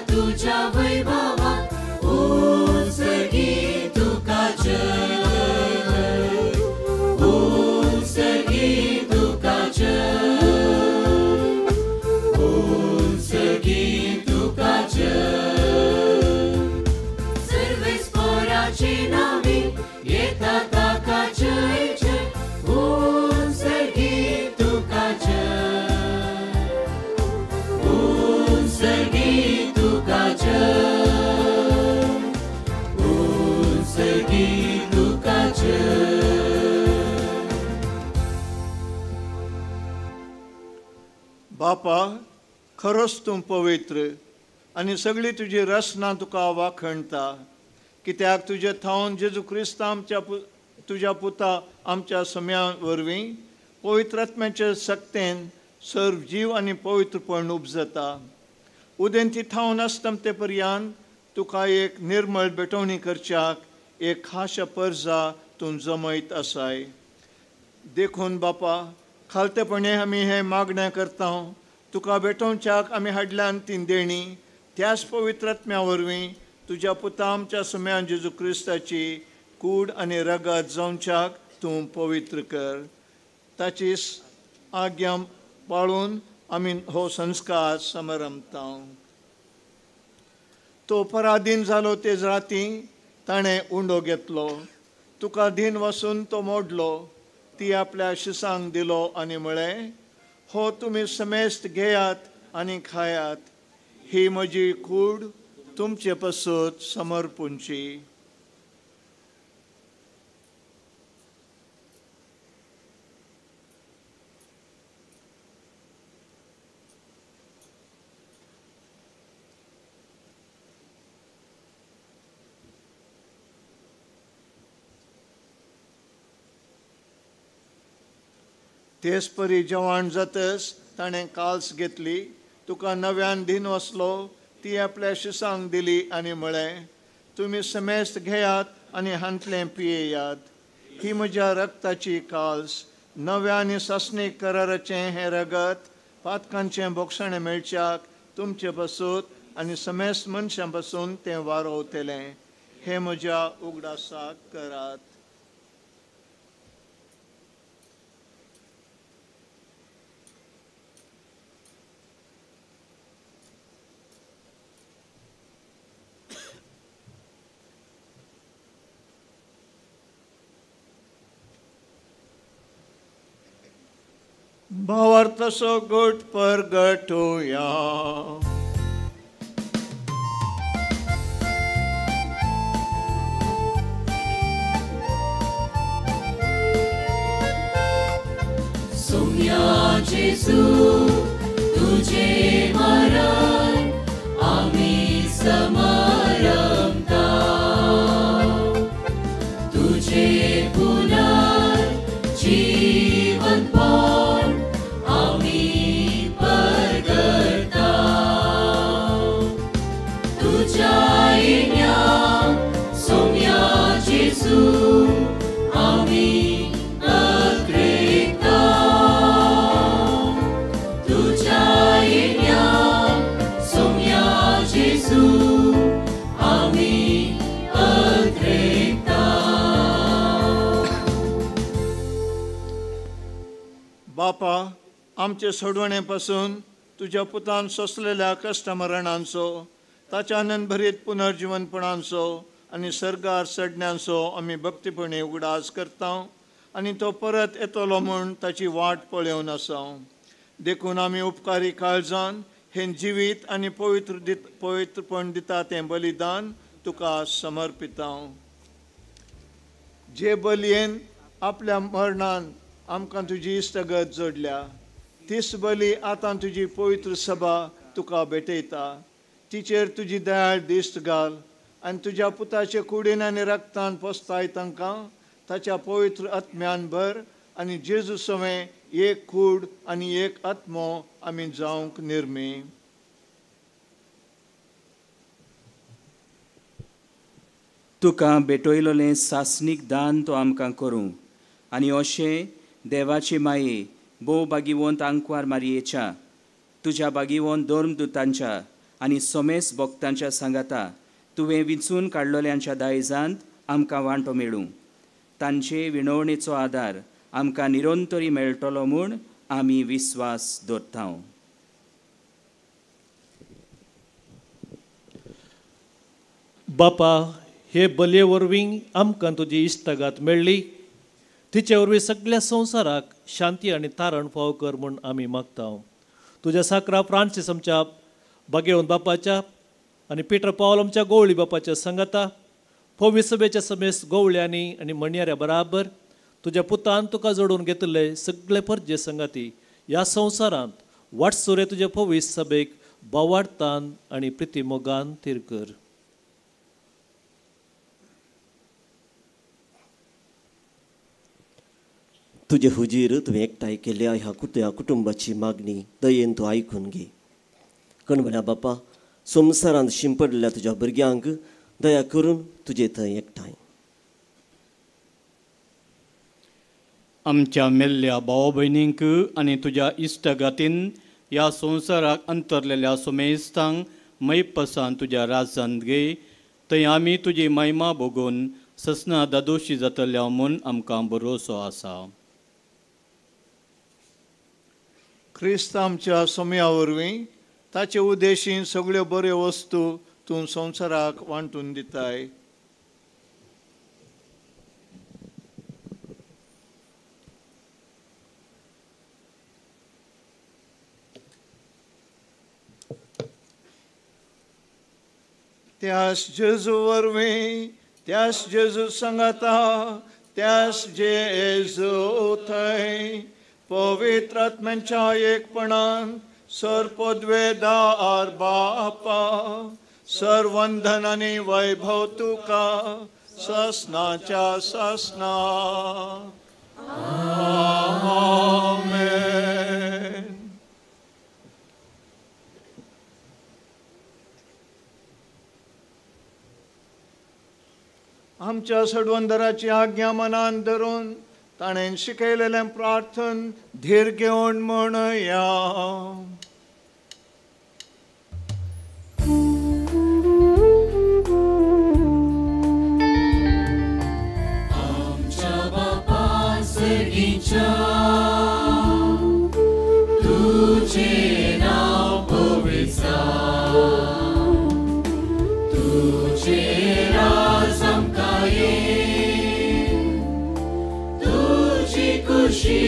तुझ्या वैभवा उत्सर्गी तुका जय, उत्सर्गी तुका जय, उत्सर्गी तुका जय. सर्वेस्पोराची नावी येता ताका जय जय, उत्सर्गी तुका जय, उत्सर्गी तुका जय, उत्सर्गी तुका जय. बापा, खरोच तूं पवित्र आनी सगळी तुजी रचना तुका वाखणता, कित्याक तुजे थावन जेजू क्रिस्त आमच्या तुज्या पुता आमच्या सम्या वरवीं पवित्र आत्म्याचे सक्तेन सर्व जीव आनी पवित्रपण उपजता. उदेंती थावन आसतमते पर्यंत तुका एक निर्मळ भेटवणी करच्याक एक खाशा परजा तूं जमयत आसाय. देखून बापा, खालतेपणे आमी हें मागणें करता, तुका भेटोवच्याक आमी हाडल्यान ती देणी त्याच पवित्र आत्म्या वरवीं तुज्या पुता आमच्या सम्यान जेजू क्रिस्ताची कूड आनी रगत जावच्याक तूं पवित्र कर. ताची आज्ञा पाळून आमी हो संस्कार समारंभता. तो पराधीन जालो तेज राती ताणें उंडो घेतलो, तुका धीन वसून तो मोडलो, ती आपल्या शिसांक दिलो आनी म्हळें, हो तुमी समेस्त घेयात आनी खायात, ही म्हजी कूड तुमचे पसत समर्पूंची. तेच परी जेवण जातच ताणें काल्स घेतली, तुका नव्यान दिन वसलो, ती आपल्या शिसांक दिली आनी म्हळें, तुमी समेस्त घेयात आनी हांतलें पियेयात, ही म्हज्या रक्ताची काल्स, नव्या आनी सासणीक कराराचें हें रगत पातकांचें बोगसणें मेळच्याक तुमचे पसून आनी समेस्त मनशां पसून तें वारोवतलें. हें म्हज्या उगडासाक करात. भावार्थसो गोट परगटोया. सोम्या जेजू तुझे मरण आम्ही समारंभता, तुझे पुनर्जीवनपण आम्ही परगटता. तुझ्या येण्या सोम्या जेजू आम्ही अग्रेता, तुझ्या येण्या सोम्या जेजू आम्ही अग्रेता. बापा, आमचे सोडवणे पासून तुज्या पुतान सोंसलेल्या कश्टमरणांचो, ताच्या आनंदभरीत पुनर्जीवनपणांचो आनी सर्गार चडण्यांचो आमी भक्तीपणी उगडास करता आनी तो परत येतलो म्हूण ताची वाट पळोवन आसा. देखून आमी उपकारी काळजान हें जिवीत आनी पवित्र पवित्रपण दिता तें बलिदान तुका समर्पिता. जे बलयेन आपल्या मरणान आमकां तुजी इश्टगत जोडल्या तीस बली आतां तुजी पवित्र सभा तुका भेटयता. तिचेर तुजी दयाळ दिश्ट घाल आनी तुज्या पुताचे कुडीन आनी रक्तान पोसताय तांकां ताच्या पवित्र आत्म्यान भर आनी जेजू सवें एक कूड आनी एक आत्मो आमी जावंक निर्मी. तुका भेटयलोलें सासणीक दान तो आमकां करूं आनी अशें देवाचे माये भोव बागिवंत आंकवार मारयेच्या तुज्या बागिवंत धर्मदुतांच्या आनी सोमेस भक्तांच्या सांगाता तुवें विंचून काडलोल्यांच्या दायजांत आमकां वांटो मेळूं. तांचे विणवणेचो आदार आमकां निरंतरी मेळटलो म्हूण आमी विस्वास दवरता. बापा, हे बलये वरवीं आमकां तुजी इश्टागात मेळ्ळी. तिचे वरवीं सगळ्या संवसाराक शांती आनी तारण फावो कर म्हूण आमी मागता. तुज्या साकरा फ्रांसीस आमच्या बागेवन बापाच्या आनी पिटर पावल आमच्या गोवळी बापाच्या सांगाता पवी सभेच्या समेस गोवळ्यांनी आनी म्हणयाऱ्या बराबर तुज्या पुतान तुका जोडून घेतिल्ले सगळे परजे संगाती ह्या संवसारांत वाटसुरे तुज्या पवी सभेक बावाडतान आनी प्रिती मोगान थीर कर. तुजे हुजीर तुवें एकठांय केल्या ह्या कुटुंबाची मागणी दयेन तूं आयकून घे. कणबण्या बापा, संवसारांत शिंपडलेल्या तुज्या भुरग्यांक दया करून तुजे थंय एकठांय. आमच्या मेल्ल्या भाव भयणींक आनी तुज्या इश्टगातीन ह्या संवसाराक अंतरलेल्या सुमेस्तांक मैपसान तुज्या राजांत घे. थंय आमी तुजी महिमा भोगून ससना दादोशी जातल्या म्हूण आमकां भरोसो आसा. क्रिस्त आमच्या सोम्या वरवीं ताचे उद्देशीन सगळ्यो बऱ्यो वस्तू तूं संवसाराक वांटून दिताय. त्यास जेजू वरवीं, त्यास जेजू सांगाता, त्यास जेजू थंय पवित्र आत्म्यांच्या एकपणान सर पदवेदार बापा सर्वंधन आनी वैभव तुका ससनाच्या ससना. आमेन. आमच्या सडवंदराची आज्ञा मनान धरून ताणें शिकयलेलें प्रार्थन धीर घेवन म्हणया. आमच्या बापा सर्गीच्या तुझे नाव पवित्र जावं, तुझे राज आमकां ये, तुजी खुशी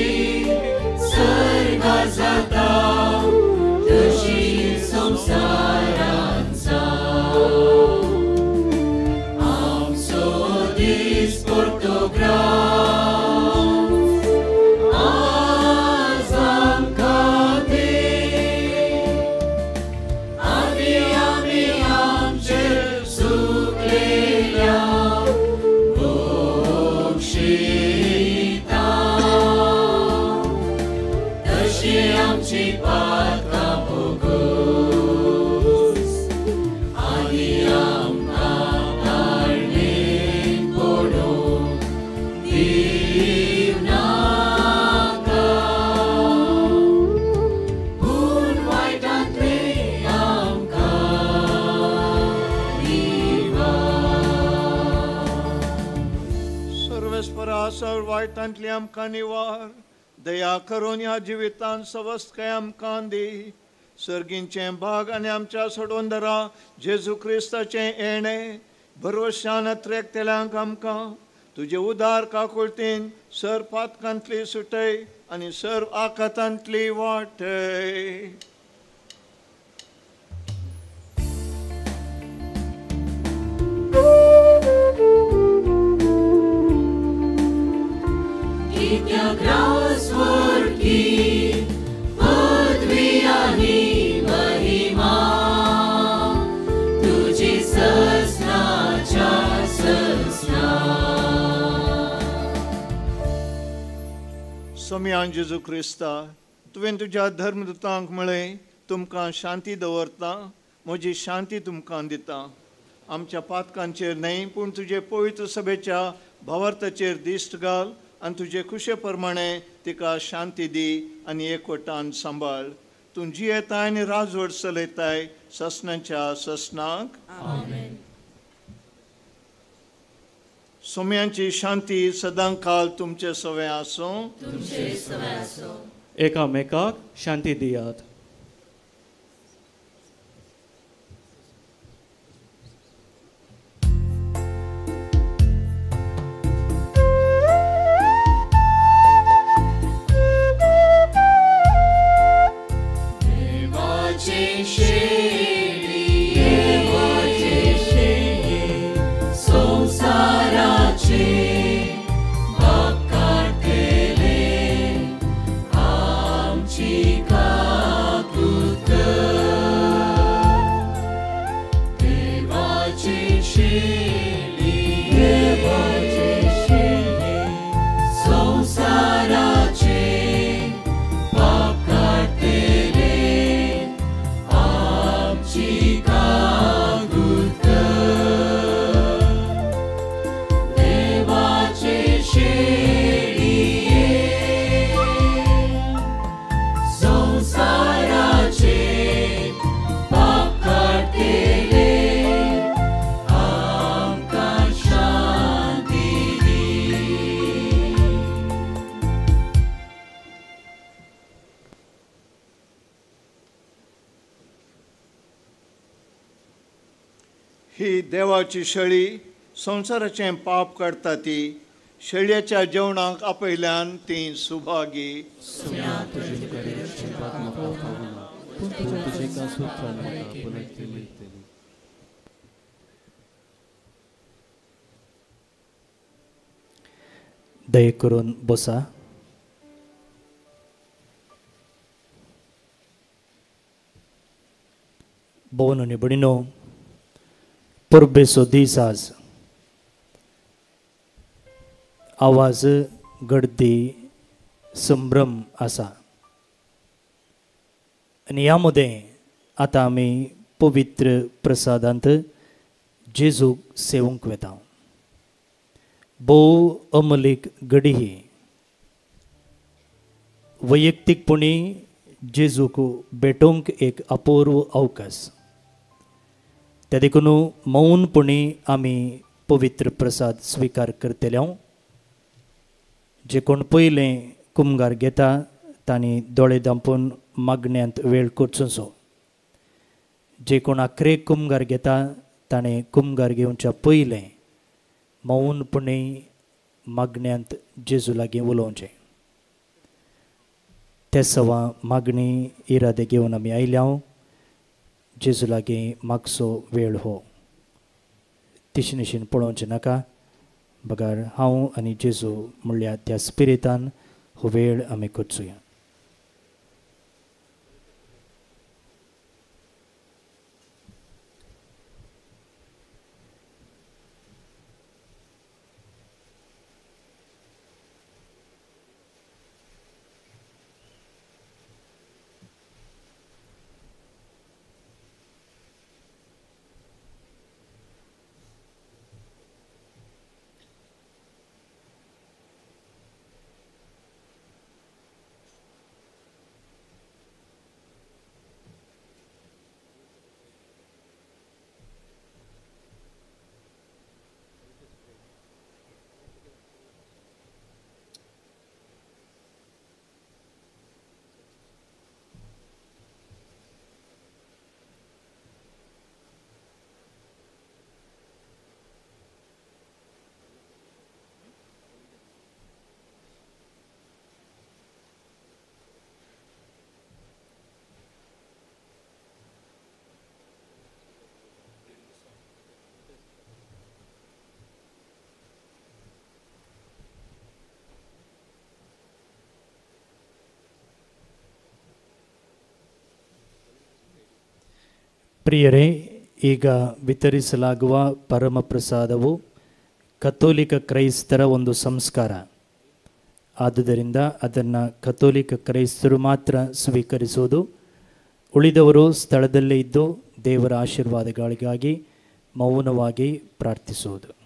सर्गा जाता तशी संवसारांत जावं. आमचो दीस पडतो ग्रास आज आमकां दी, आनी आमी आमचे चुकलेल्या बक्षिता तशी आमची पातकां भोगूस आनी आमकां ताळणेन पडूंक दिवनाका, पूण वायटांतलें आमकां निवार. सर्वेस्परा सर्व वायटांतली आमकां निवार. दया करून ह्या जिवितान सवस्तकाय आमकां दी. सर्गींचें भाग आनी आमच्या सोडवंदरा जेजू क्रिस्ताचें येणें भरवशान अत्रेकतेल्यांक आमकां तुजे उदार काकुळतीन सर पातकांतली सुटय आनी सर्व आकातांतली वाटय. कित्याक रास वरकी सोमयान जेजू क्रिस्ता, तुवें तुज्या धर्मदूतांक म्हळें, तुमकां शांती दवरता, म्हजी शांती तुमकां दिता. आमच्या पातकांचेर न्हय पूण तुजे पवित्र सभेच्या भावार्थाचेर दिश्ट घाल आनी तुजे खुशे प्रमाणे तिका शांती दी आनी एकवटान सांबाळ. तूं जियेताय आनी राजवट चलयताय ससनाच्या ससनाक. सोम्यांची शांती सदांकाल तुमचे सवे आसूं. एकामेकाक शांती दियात. ही देवाची शेळी संवसाराचें पाप काडटा ती शेळयेच्या जेवणाक आपयल्यान ती सुभागी. दये करून बसा. भोवन आनी भयणीनो, परबेचो दीस आज. आवाज, गर्दी, संभ्रम आसा आनी ह्या मदें आतां आमी पवित्र प्रसादांत जेजूक सेवूंक वेता. भोव अमलीक घडी ही. वैयक्तीकपणी जेजूक भेटोवंक एक अपूर्व अवकाश. त्या देखून मौनपणी आमी पवित्र प्रसाद स्विकार करतले. जे कोण पयलें कुमगार घेता तांणी दोळे धांपून मागण्यांत वेळ करचो. जे कोण आखरेक कुमगार घेता ताणें कुमगार घेवच्या पयलें मौनपणी मागण्यांत जेजू लागीं उलोवचें. ते सवा मागणी इरादे घेवन आमी आयल्या. जेजू लागीं मागचो वेळ हो. तिशनिशीन पळोवचें नाका, बगर हांव आनी जेजू म्हणल्यार त्या स्पिरितान हो वेळ आमी करचुया. ಪ್ರಿಯರೇ, ಈಗ ವಿತರಿಸಲಾಗುವ ಪರಮಪ್ರಸಾದವು ಕಥೋಲಿಕ ಕ್ರೈಸ್ತರ ಒಂದು ಸಂಸ್ಕಾರ. ಆದುದರಿಂದ ಅದನ್ನು ಕಥೋಲಿಕ ಕ್ರೈಸ್ತರು ಮಾತ್ರ ಸ್ವೀಕರಿಸುವುದು. ಉಳಿದವರು ಸ್ಥಳದಲ್ಲೇ ಇದ್ದು ದೇವರ ಆಶೀರ್ವಾದಗಳಿಗಾಗಿ ಮೌನವಾಗಿ ಪ್ರಾರ್ಥಿಸುವುದು.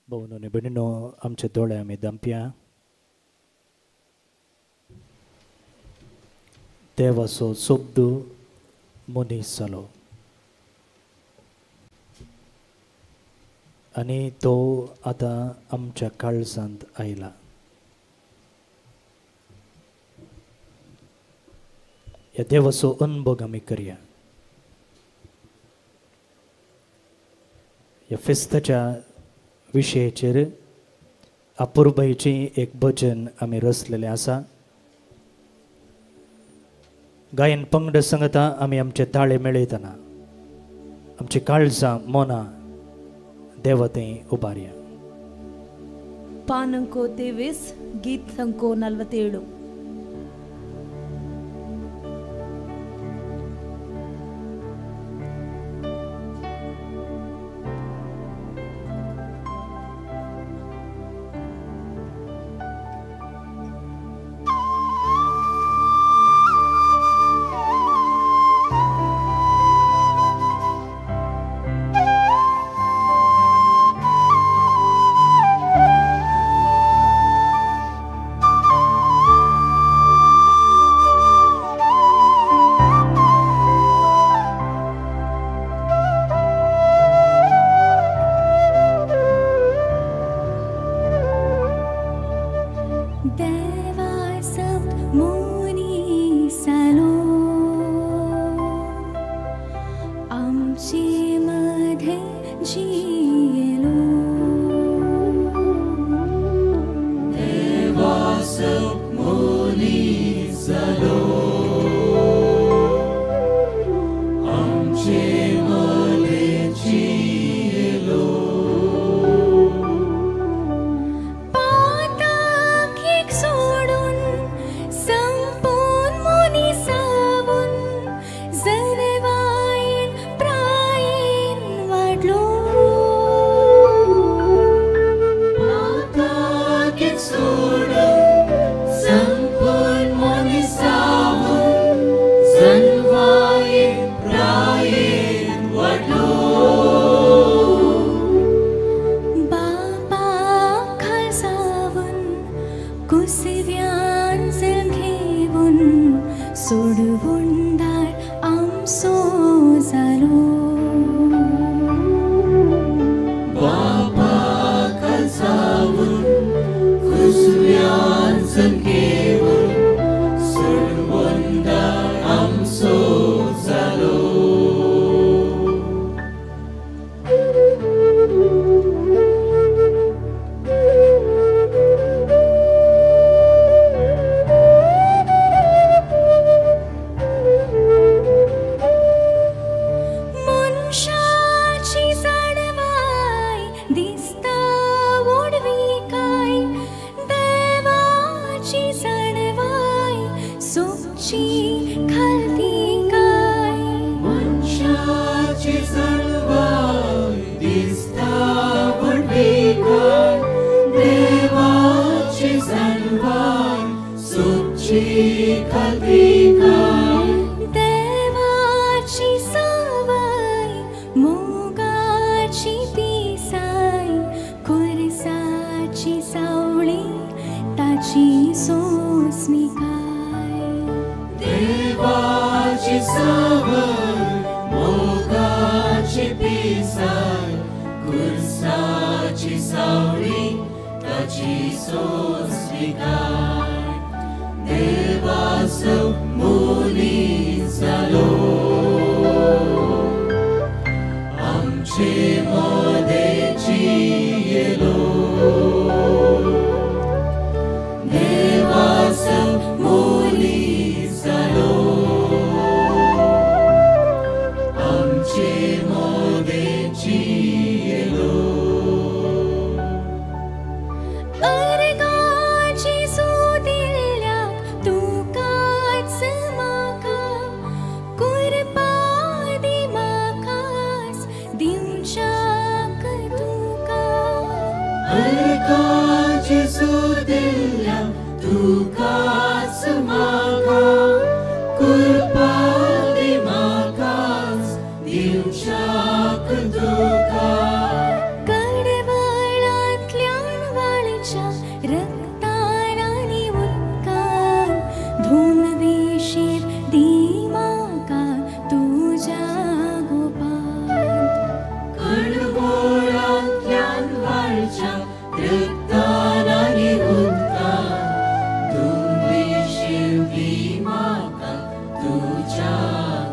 भोवनो भयणीनो आमचे दोळे आमी दांपया. देवाचो शब्द मनीस जालो आनी तो आतां आमच्या काळजांत आयला. ह्या देवाचो अनुभव आमी करया. ह्या फेस्ताच्या विशयाचेर अपुरबायेचें एक भजन आमी रचलेलें आसा. गायन पंगड सांगता आमी आमचे ताळे मेळयतना आमची काळजां मनां देवते उबारया. पान अंको 23, गीत अंको 47. Muni कुसव्यान जल्म घेवन सोडवणदार आमचो जालो. बापा जावन कुसव्यान जल्म घेवन सोडवणदार आमचो जालो. मनशाची जाणवाय दिसता व्हडविकाय, देवाची जाणवाय सोबची खालतीकाय. मनशाची जाणवाय दिसता व्हडविकाय, देवाची जाणवाय सोबची खालतीकाय. देवाची सावय मोगाची पिसाय, खुरसाची सावळी ताची सोंसमिकाय. देवाची सावय मोगाची पिसाय, खुरसाची सावळी ताची सोंसमिकाय. देवाचो मनीस जालो आमचे मदें जियेलो. देवाचो मनीस जालो आमचे मदें जियेलो. अर्गां जेजू दिल्ल्याक तुकाच म्हाका, कुरपा दी म्हाकाच दिवच्याक तुका. अर्गां जेजू दिल्ल्याक तुकाच म्हाका, कुरपा दी म्हाकाच दिवच्याक तुका. कडवळांतल्यान व्हाळच्या रक्तान आनी उदकान धुवन वेशीर दी म्हाका तुज्या गोपांत. कडवळांतल्यान व्हाळच्या रक्तान आनी उदकान धुवन वेशीर दी म्हाका तुज्या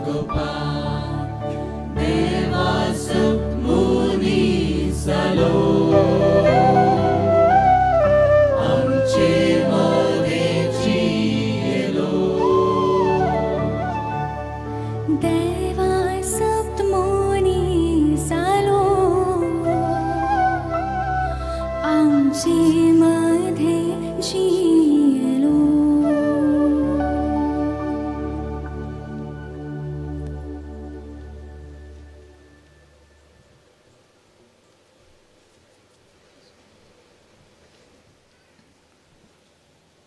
गोपांत. देवाचो मनीस जालो आमचे मदें जियेलो. देवा सप्त मनीस जालो आमचे मदें जियेलो.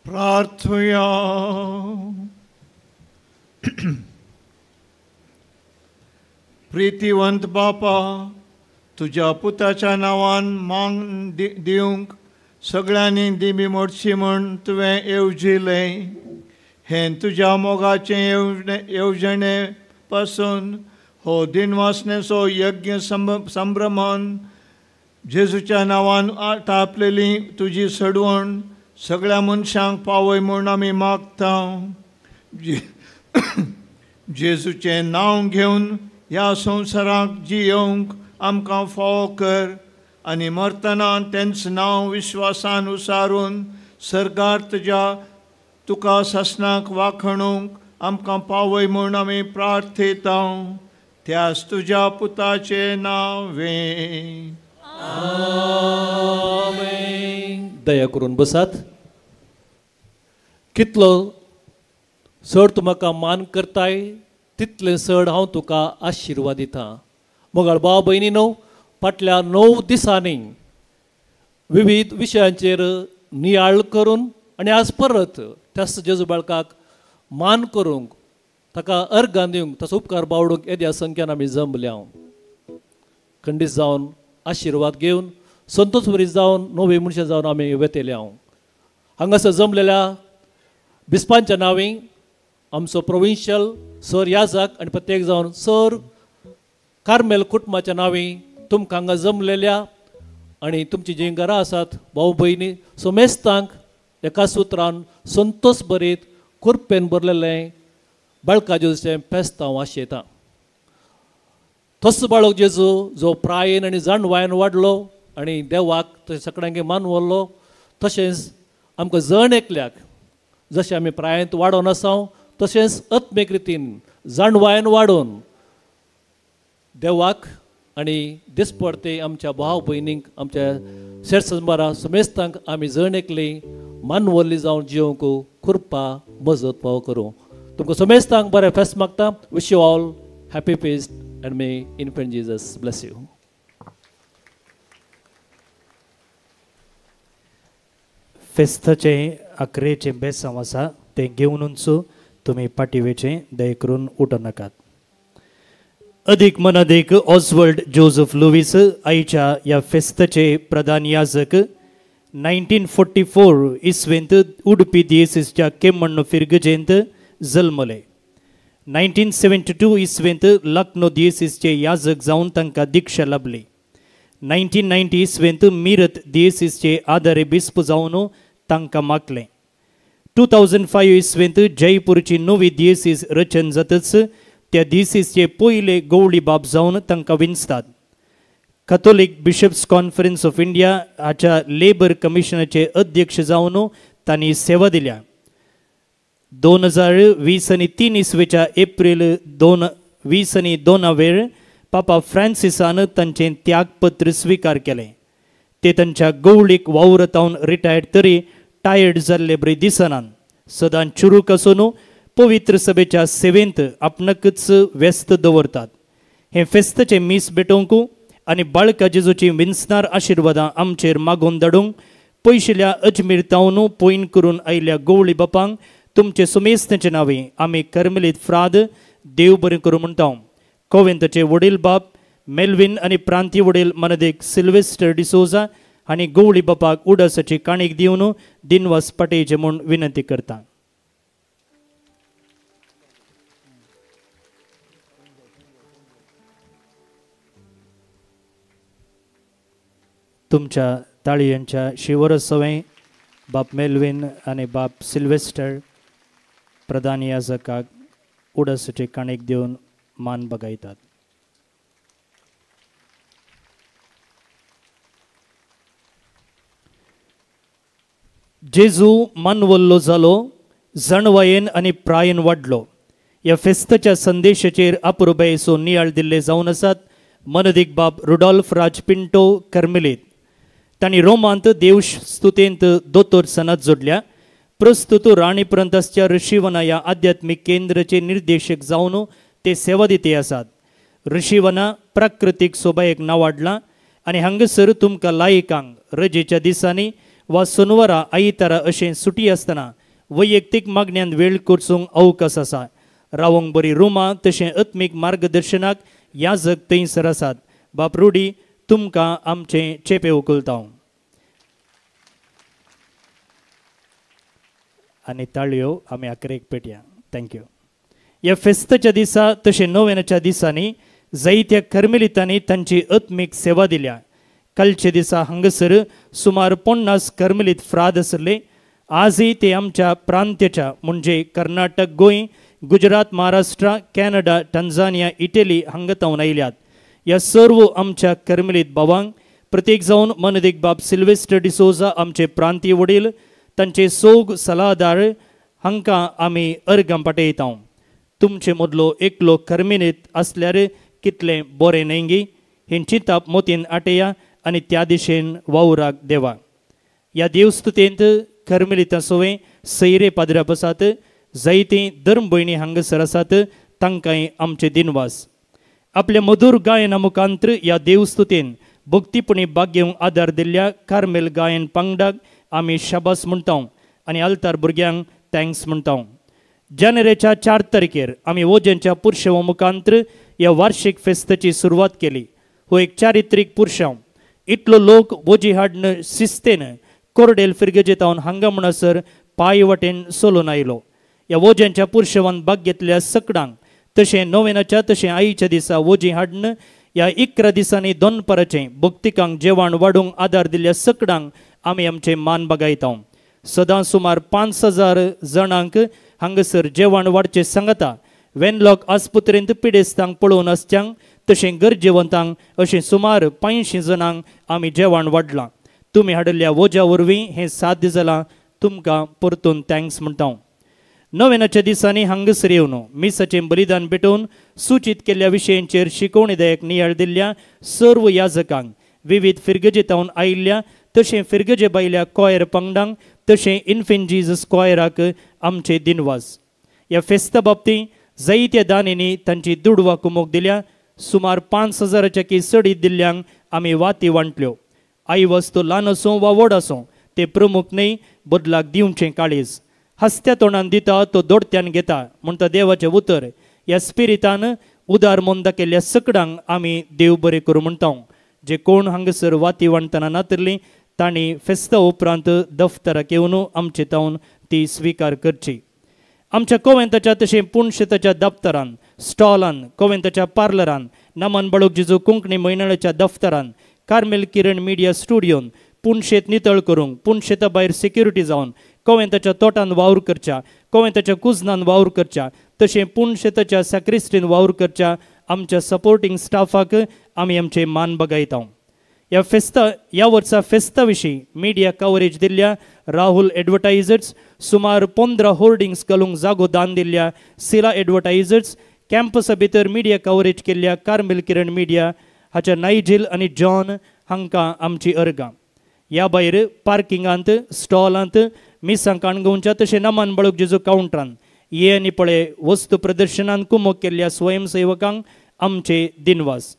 प्रार्थया. प्रितीवंत बापा, तुज्या पुताच्या नांवान मांग दिवंक सगळ्यांनी दिमी मोडची म्हूण तुवें येवजिलें. हें तुज्या मोगाचें येवजणे पासून हो दिनवासनेचो यज्ञ संभ्रमान जेजूच्या नांवान थापलेली तुजी सडवण सगळ्या मनशांक पावय म्हूण आमी मागता. जेजूचें नांव घेवन ह्या संवसाराक जियोवंक आमकां फावो कर आनी मरतना तेंच नांव विश्वासान उसारून सर्गार तुज्या तुका सासणाक वाखणूंक आमकां पावय म्हूण आमी प्रार्थेता. त्याच तुज्या पुताचें नांवें. आमेन. दया करून बसात. कितलो चड तूं म्हाका मान करताय तितलें चड हांव तुका आशिर्वाद दितां. मोगाळ भाव भयणी न्हू, फाटल्या 9 दिसांनी विविध विशयांचेर नियाळ करून आनी आज परत त्याच जेजू बाळकाक मान करूंक ताका अर्गां दिवंक ताचो उपकार बावडूंक येद्या संख्यान आमी जमल्या. खंडीत जावन आशिर्वाद घेवन संतोष वरी जावन नवी मनशां जावन आमी वेतेल्या. हांगासर जमलेल्या बिस्पांच्या नांवी आमचो प्रोविन्शियल सर याजक आनी प्रत्येक जावन सर कार्मेल कुटुंबाच्या नांवी तुमकां हांगा जमलेल्या आनी तुमची जीं घरां आसात भाव भयणी समेस्तांक एका सुत्रान संतोष भरीत कुरपेन भरलेलें बाळका जेजूचें फेस्तांव आशेता. तसो बाळक जेजू जो प्रायेन आनी जाणवायन वाडलो आनी देवाक तशें सगळ्यांक मानवल्लो, तशेंच आमकां जण एकल्याक जशें आमी प्रायेंत वाडोवन आसा तशेंच आत्मीक रितीन जाणवायन वाडोवन देवाक आनी दिसपडते आमच्या भाव भयणींक आमच्या शेरसंबारा समेस्तांक आमी जण एकली मानवल्ली जावन जिवंक कृपा मजत पाव करूं. तुमकां समेस्तांक बरें फेस्त मागता. Wish you all happy feast and may infant Jesus bless you. फेस्ताचें आकरेचें बेसांव आसा तें घेवनूच तुमी पाटी वेचें दया करून उठनाकात. अदीक मनादीक ऑस्वल्ड जोजफ लुवीस आयच्या ह्या फेस्ताचे प्रधान याजक 1944 इसवेंत उडपी दियेसीसच्या केमण्ण फिरगजेंत जल्मले. 1972 इसवेंत लखनौ दियेसीसचे याजक जावन तांकां दीक्षा लाभली. 1990 इसवेंत मिरत दियेसीसचे आदारे बिस्प जावन तांकां मागलें. 2005 इसवेंत जयपूरची नवी दियेसीस रचन जातच त्या दियेसीसचे पयले गवळी बाब जावन तांकां विंचतात. Catholic bishops conference of India हाच्या लेबर कमिशनाचे अध्यक्ष जावन तांणी सेवा दिल्या. 2020 आनी 3 इसवेच्या एप्रील 2022 वेळ पापा फ्रांसिसान तांचें त्यागपत्र स्विकार केलें. ते तांच्या गवळीक वावरतावन रिटायर्ड तरी टायर्ड जाल्ले बरी दिसनात. सदां चुरूक आसून पवित्र सभेच्या सेवेंत आपणाकच व्यस्त दवरतात. हें फेस्ताचें मीस भेटोवंक आनी बाळका जेजूची विंचणार आशिर्वादां आमचेर मागोवन धाडूंक पयशिल्या अजमीर तावन पॉयंट करून आयिल्ल्या गवळी बापांक तुमचे सुमेस्तांचे नांवे आमी कर्मलीत फ्राद देव बरें करूं म्हणटा. कोवेंताचे वडील बाप मेल्विन आनी प्रांती वडील मनदेक सिल्वेस्टर डिसोजा आनी गवळी बापाक उडासाची काणीक दिवन दिनवास पाटयचे म्हूण विनंती करता. तुमच्या ताळयांच्या शिवरसवें बाप मेल्विन आनी बाप सिल्वेस्टर प्रधान याजकाक उडासाची काणीक दिवन मान बगायतात. जेजू मानवल्लो जालो, जाणवायेन आनी प्रायेन वाडलो. ह्या फेस्ताच्या संदेशाचेर अपुरबायेचो नियाळ दिल्ले जावन आसात मनदीक बाब रुडॉल्फ राज पिंटो कर्मेलीत. तांणी रोमांत देवस्तुतेंत दोतोर सनद जोडल्या. प्रस्तुत राणी प्रांताच्या ऋषिवना ह्या आध्यात्मीक केंद्राचे निर्देशक जावन ते सेवा दिते आसात. ऋषिवना प्राकृतीक सोबायेक नावाडला आनी हांगासर तुमकां लायकांक रजेच्या दिसांनी वा सोनवारा आयतारा अशें सुटी आसतना वैयक्तीक मागण्यांत वेळ करचूंक अवकाश आसा. रावंक बरी रुमां तशें आत्मीक मार्गदर्शनाक याजक थंयसर आसात. बाप रुडी तुमकां आमचें चेपे उखलता आनी ताळयो आमी आकरेक पेटया. Thank you. ह्या फेस्ताच्या दिसा तशें नोवेनाच्या दिसांनी जायत्या कर्मेलितांनी तांची आत्मीक सेवा दिल्या. कालच्या दिसा हांगासर सुमार 50 कर्मेलीत फ्राद आसले. आजय ते आमच्या प्रांत्याच्या म्हणजे Karnataka, Goa, Gujarat, Maharashtra, Canada, Tanzania, Italy हांगा तावन आयल्यात. ह्या सर्व आमच्या कर्मेलीत भावांक प्रत्येक जावन मनदीक बाब सिल्वेस्टर डिसोजा आमचे प्रांतीय वडील तांचे सोग सलादार हांकां आमी अर्गां पाटयता. तुमचे मदलो एकलो कर्मेलीत आसल्यार कितलें बरें न्हय गी हें चिंताप मोतीन आटया आनी त्या दिशेन वावराक देवा. ह्या देवस्तुतेंत कर्मेलितां सोवें सैरे पाद्राप आसात, जायतीं धर्म भयणी हांगासर आसात, तांकांय आमचे दिनवास. आपल्या मधुर गायना मुखांत्र ह्या देवस्तुतेन भक्तीपणी भाग घेवंक आदार दिल्ल्या कार्मेल गायन पांगडाक आमी शाबास म्हणटा आनी आल्तार भुरग्यांक thanks म्हणटा. जानेवारीच्या 4 तारखेर आमी वोजनच्या पुरशेवा मुखांत्र ह्या वार्षिक फेस्ताची सुरवात केली. हो एक चारित्रीक पुरशांव. इतलो लोक वोजी हाडून शिस्तेन कोरडेल फिरगेजेतावन हांगा म्हणसर पांय वाटेन सोलून आयलो. ह्या वोज्यांच्या पुरशेवान भाग घेतल्या सकडांक तशें नोवेनाच्या तशें आईच्या दिसा वोजी हाडून ह्या 11 दिसांनी दोनपाराचें भक्तिकांक जेवण वाडूंक आदार दिल्ल्या सकडांक आमी आमचें मान बागायता. सदां सुमार 5000 जाणांक हांगासर जेवण वाडचें सांगता. वेनलॉक आस्पत्रेंत पिडेस्तांक पळोवन आसच्यांक तशें गरजेवंतांक अशें सुमार 500 जाणांक आमी जेवण वाडलां. तुमी हाडिल्ल्या वोज्या वरवीं हें साध्य जालां. तुमकां परतून thanks म्हणटा. नोवेनाच्या दिसांनी हांगासर येवन मिसाचें बलिदान भेटोवन सुचीत केल्ल्या विशयांचेर शिकवणीदायक नियाळ दिल्ल्या सर्व याजकांक विविध फिरगजेतावन आयिल्ल्या तशें फिरगजे बायल्या कॉयर पंगडांक तशें इन्फेंट जीजस कॉयराक आमचे दिनवास. ह्या फेस्ता बाबतींत जायत्या दानींनी तांची दुडवा कुमोक दिल्या. सुमार 5000च्या की चडीत दिल्ल्यांक आमी वाती वांटल्यो. आई वस्तू ल्हान आसूं वा व्हड आसूं ते प्रमुख न्हय, बदलाक दिवचें काळीज. हसत्या तोंडान दिता तो दोडत्यान घेता म्हणटा देवाचें उतर. ह्या स्पिरितान उदार मन दाखयल्ल्या सकडांक आमी देव बरें करूं म्हणटा. जे कोण हांगासर वाती वांटतना नातरली तांणी फेस्ता उपरांत दफ्तराक येवन आमचे तावन ती स्विकार करची. आमच्या कोवेंताच्या तशें पुणशेताच्या दफ्तरान स्टॉलान कोवेंताच्या पार्लरान नमन बाळूक जिजू कोंकणी म्हयन्याळ्याच्या दफ्तरान कार्मेल किरण मिडिया स्टुडियोन पुणशेत नितळ करूंक पुणशेता भायर सेक्युरिटी जावन कोवेंताच्या तोटान वावर करच्या कोवेंताच्या कुजनान वावर करच्या तशें पुणशेताच्या सॅक्रिस्टीन वावर करच्या आमच्या सपोर्टींग स्टाफाक आमी आमचे मान बगायता. ह्या फेस्ता ह्या वर्सा फेस्ता विशीं मिडिया कवरेज दिल्ल्या राहुल एडवर्टायझर्स सुमार 15 होर्डिंग्स घालूंक जागो दान दिल्ल्या सिला एडवर्टायझर्स कॅम्पसा भितर मिडिया कवरेज केल्ल्या कार्मेल किरण मिडिया हाच्या नायजील आनी जॉन हांकां आमची अर्गां. ह्या भायर पार्किंगांत स्टॉलांत मिसां काणगोवच्या तशें नमन बाळूक जेजू कावंटरान ये आनी पळय वस्तू प्रदर्शनान कुमोक केल्ल्या स्वयंसेवकांक आमचे दिनवास.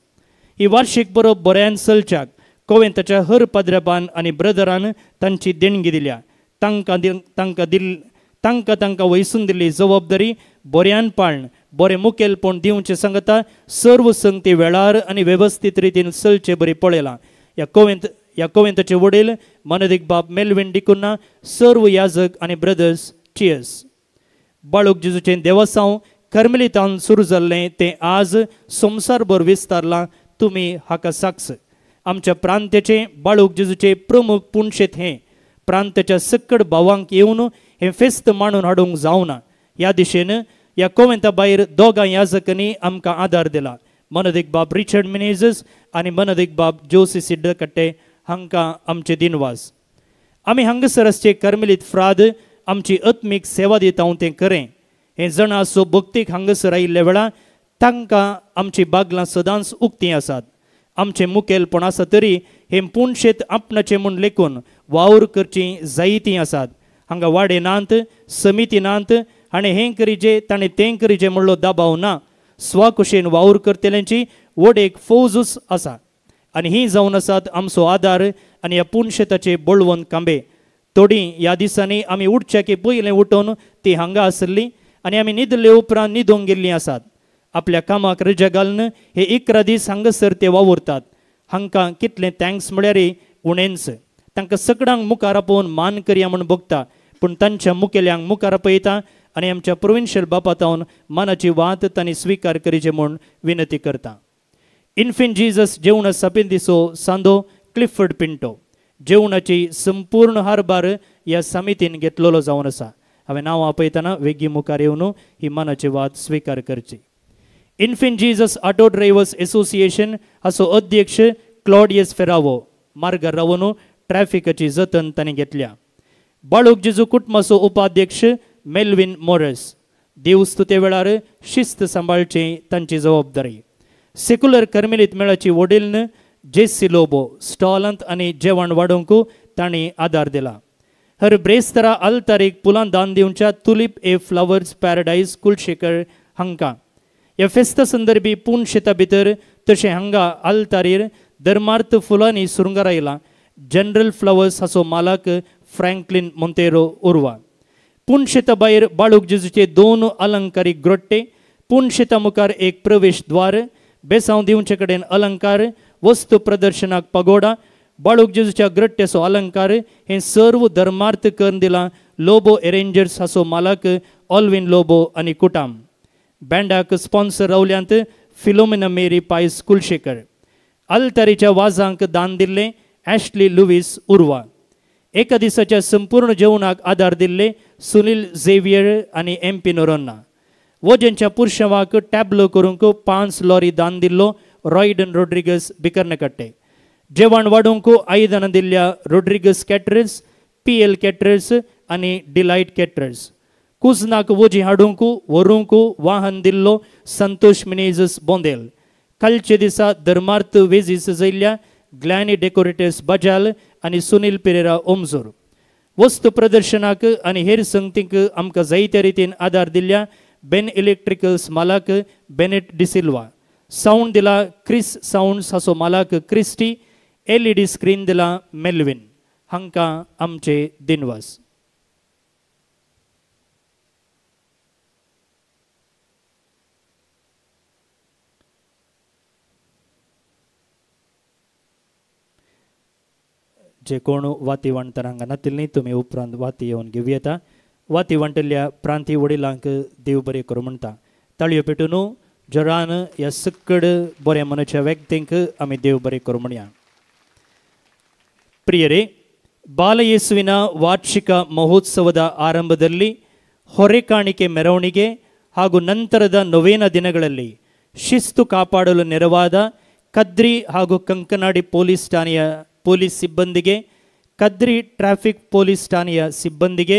ही वार्षिक परब बऱ्यान चलच्याक कोवेंताच्या हर पाद्रपान आनी ब्रदरान तांची देणगी दिल्या. तांकां तांकां तांकां वयसून दिल्ली जबाबदारी बऱ्यान पाळण बरें मुखेलपण दिवचें सांगता सर्व संगती वेळार आनी वेवस्थीत रितीन चलचे बरी पळयलां. ह्या कोवेंताचे वडील मनदीक बाब मेलविन डिकुन्ना सर्व याजक आनी ब्रदर्स चियर्स. बाळूक जेजूचें देवसांव कर्मेलितान सुरू जाल्लें तें आज संवसारभर विस्तारलां. तुमी हाका साक्ष. आमच्या प्रांत्याचे बाळूक जेजूचे प्रमुख पुणशेत हें प्रांताच्या सक्कड भावांक येवन हें फेस्त मांडून हाडूंक जावना ह्या दिशेन ह्या कोवेंता भायर दोगां याजकांनी आमकां आदार दिला. मनदीक बाब रिचर्ड मिनेझस आनी मनदीक बाब जोसी सिड्डकट्टे हांकां आमचे दिनवास. आमी हांगासर आसचे कर्मेलीत फ्राद आमची आत्मीक सेवा दिता तें खरें. हें जाणा सो भक्तीक हांगासर आयिल्ल्या वेळार तांकां आमची बागलां सदांच उक्तीं आसात. आमचें मुखेलपण आसा तरी हें पुणशेत आपणाचें म्हूण लेखून वावर करचीं जायतीं आसात. हांगा वाडे नात समिती नात हाणें हें करीजे ताणें तें करीजे म्हणलो दबाव ना. स्वकुशेन वावर करतल्यांची व्हड एक फौजूच आसा आनी ही जावन आसात आमचो आदार आनी ह्या पुणशेताचे बळवंत कांबे. थोडीं ह्या दिसांनी आमी उठच्या की पयलें उठोवन ती हांगा आसली आनी आमी न्हिदले उपरांत न्हिदूंक गेल्लीं आसात. आपल्या कामाक रजा घालून हे 11 दीस हांगासर ते वावुरतात. हांकां कितलें thanks म्हळ्यार उणेंच. तांकां सगळ्यांक मुखार आपोवन मान करया म्हूण भोगता पूण तांच्या मुखेल्यांक मुखार आपयता आनी आमच्या प्रोविन्शियल बापातावन मनाची वात तांणी स्विकार करीचे म्हूण विनंती करता. इन्फेंट जीजस जेवणा सापिंदिसो सांदो क्लिफर्ड पिंटो जेवणाची संपूर्ण हारभार ह्या समितीन घेतलेलो जावन आसा. हांवें नांव आपयतना वेगीं मुखार येवन ही मनाची वात स्विकार करची. Infant Jesus auto drivers association हाचो अध्यक्ष क्लॉडियस फेरावो मार्गार रावन ट्रॅफिकाची जतन तांणी घेतल्या. बाळूक जेजू कुटुंबाचो उपाध्यक्ष मेलविन मोरस देवस्तुते वेळार शिस्त सांबाळची तांची जबाबदारी. सेक्युलर कर्मेलीत मेळाची वडील जेसी लोबो स्टॉलांत आनी जेवण वाडोवंक तांणी आदार दिला. हर ब्रेस्तरा आल्तारीक पुलां दान दिवच्या tulip a flowers paradise Kulshekar हांकां ह्या फेस्ता संदर्भी पूण शेता भितर तशें हांगा आल्तारीर धर्मार्थ फुलांनी सुरंगार आयला. जनरल फ्लावर्स हाचो मालक फ्रँकलिन मोंतेरो उर्वा. पूण शेता भायर बाळूक जेजूचे 2 अलंकारीक ग्रोट्टे पूण शेता मुखार एक प्रवेश द्वार बेसांव दिवचे कडेन अलंकार वस्तू प्रदर्शनाक पगोडा बाळूक जेजूच्या ग्रट्ट्याचो अलंकार हे सर्व धर्मार्थ करून दिला लोबो एरेंजर्स हाचो मालक ऑल्विन लोबो आनी कुटाम. बँडाक स्पॉन्सर रावल्यांत फिलोमिना मेरी पायस कुलशेकर. अल्तारीच्या वाजांक दान दिल्लें ॲशली लुवीस उर्वा. एका दिसाच्या संपूर्ण जेवणाक आदार दिल्ले सुनील झेवियर आनी एम पी नोरोन्ना. वजनच्या पुरशवाक टॅबलो करूंक 5 लॉरी दान दिल्लो रॉयडन रोड्रिगस बिकर्णकट्टे. जेवण वाडूंक आयदनां दिल्ल्या Rodrigues caterers, P L caterers आनी डिलायट कॅटरर्स. कुजनाक वजी हाडूंक व्हरूंक वाहन दिल्लो संतोष मिनेजस बोंदेल. कालचे दिसा धर्मार्थ वेजी सजयल्ल्या ग्लॅनी डेकोरेटर्स बजाल आनी सुनील पेरेरा ओमजोर. वस्तू प्रदर्शनाक आनी हेर संगतींक आमकां जायत्या रितीन आदार दिल्ल्या बेन इलेक्ट्रिकल्स मालक बेनेट डिसिल्वा. सावंड दिला क्रिस सावंड्स हाचो मालक क्रिस्टी. एलईडी स्क्रीन दिला मेल्विन. हांकां आमचे दिनवास. जे कोण वाती वांटतना हांगा नातिल्ली तुमी उपरांत वाती येवन घेवं येता. वाती वांटिल्ल्या प्रांती वडिलांक देव बरें करूं म्हणटा. ताळयो पेटून जरान ह्या सक्कड बऱ्या मनाच्या व्यक्तींक आमी देव बरें करूं म्हणया. ಪ್ರಿಯರೇ, ಬಾಲಯೇಸುವಿನ ವಾರ್ಷಿಕ ಮಹೋತ್ಸವದ ಆರಂಭದಲ್ಲಿ ಹೊರೆಕಾಣಿಕೆ ಮೆರವಣಿಗೆ ಹಾಗೂ ನಂತರದ ನೊವೇನ ದಿನಗಳಲ್ಲಿ ಶಿಸ್ತು ಕಾಪಾಡಲು ನೆರವಾದ ಕದ್ರಿ ಹಾಗೂ ಕಂಕನಾಡಿ ಪೊಲೀಸ್ ಠಾಣೆಯ ಪೊಲೀಸ್ ಸಿಬ್ಬಂದಿಗೆ, ಕದ್ರಿ ಟ್ರಾಫಿಕ್ ಪೊಲೀಸ್ ಠಾಣೆಯ ಸಿಬ್ಬಂದಿಗೆ,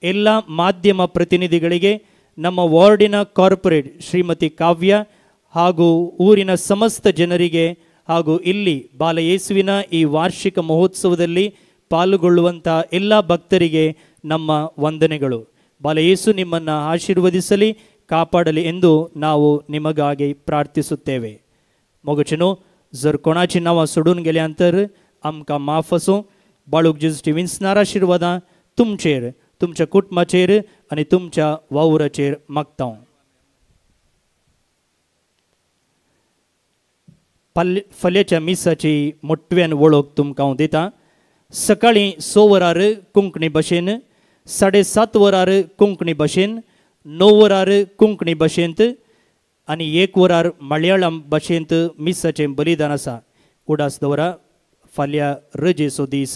ಎಲ್ಲ ಮಾಧ್ಯಮ ಪ್ರತಿನಿಧಿಗಳಿಗೆ, ನಮ್ಮ ವಾರ್ಡಿನ ಕಾರ್ಪೊರೇಟ್ ಶ್ರೀಮತಿ ಕಾವ್ಯ ಹಾಗೂ ಊರಿನ ಸಮಸ್ತ ಜನರಿಗೆ ಹಾಗೂ ಇಲ್ಲಿ ಬಾಲಯೇಸುವಿನ ಈ ವಾರ್ಷಿಕ ಮಹೋತ್ಸವದಲ್ಲಿ ಪಾಲ್ಗೊಳ್ಳುವಂಥ ಎಲ್ಲ ಭಕ್ತರಿಗೆ ನಮ್ಮ ವಂದನೆಗಳು. ಬಾಲಯೇಸು ನಿಮ್ಮನ್ನು ಆಶೀರ್ವದಿಸಲಿ, ಕಾಪಾಡಲಿ ಎಂದು ನಾವು ನಿಮಗಾಗಿ ಪ್ರಾರ್ಥಿಸುತ್ತೇವೆ. मोगचेनो जर कोणाची नांवां सोडून गेल्यां तर आमकां माफ आसूं. बाळूक जेजूची विंचणार आशिर्वादां तुमचेर, तुमच्या कुटुंबाचेर आनी तुमच्या वावराचेर मागता. फाल्यांच्या मिसाची मोटव्यान वळख तुमकां हांव दिता. सकाळीं 6 वरार कोंकणी भाशेन, 7:30 वरार कोंकणी भाशेन, 9 वरार कोंकणी भाशेंत आनी 1 वरार मलयाळम भाशेंत मिसाचें बलिदान आसा. उडास दवरा, फाल्यां रजेचो दीस,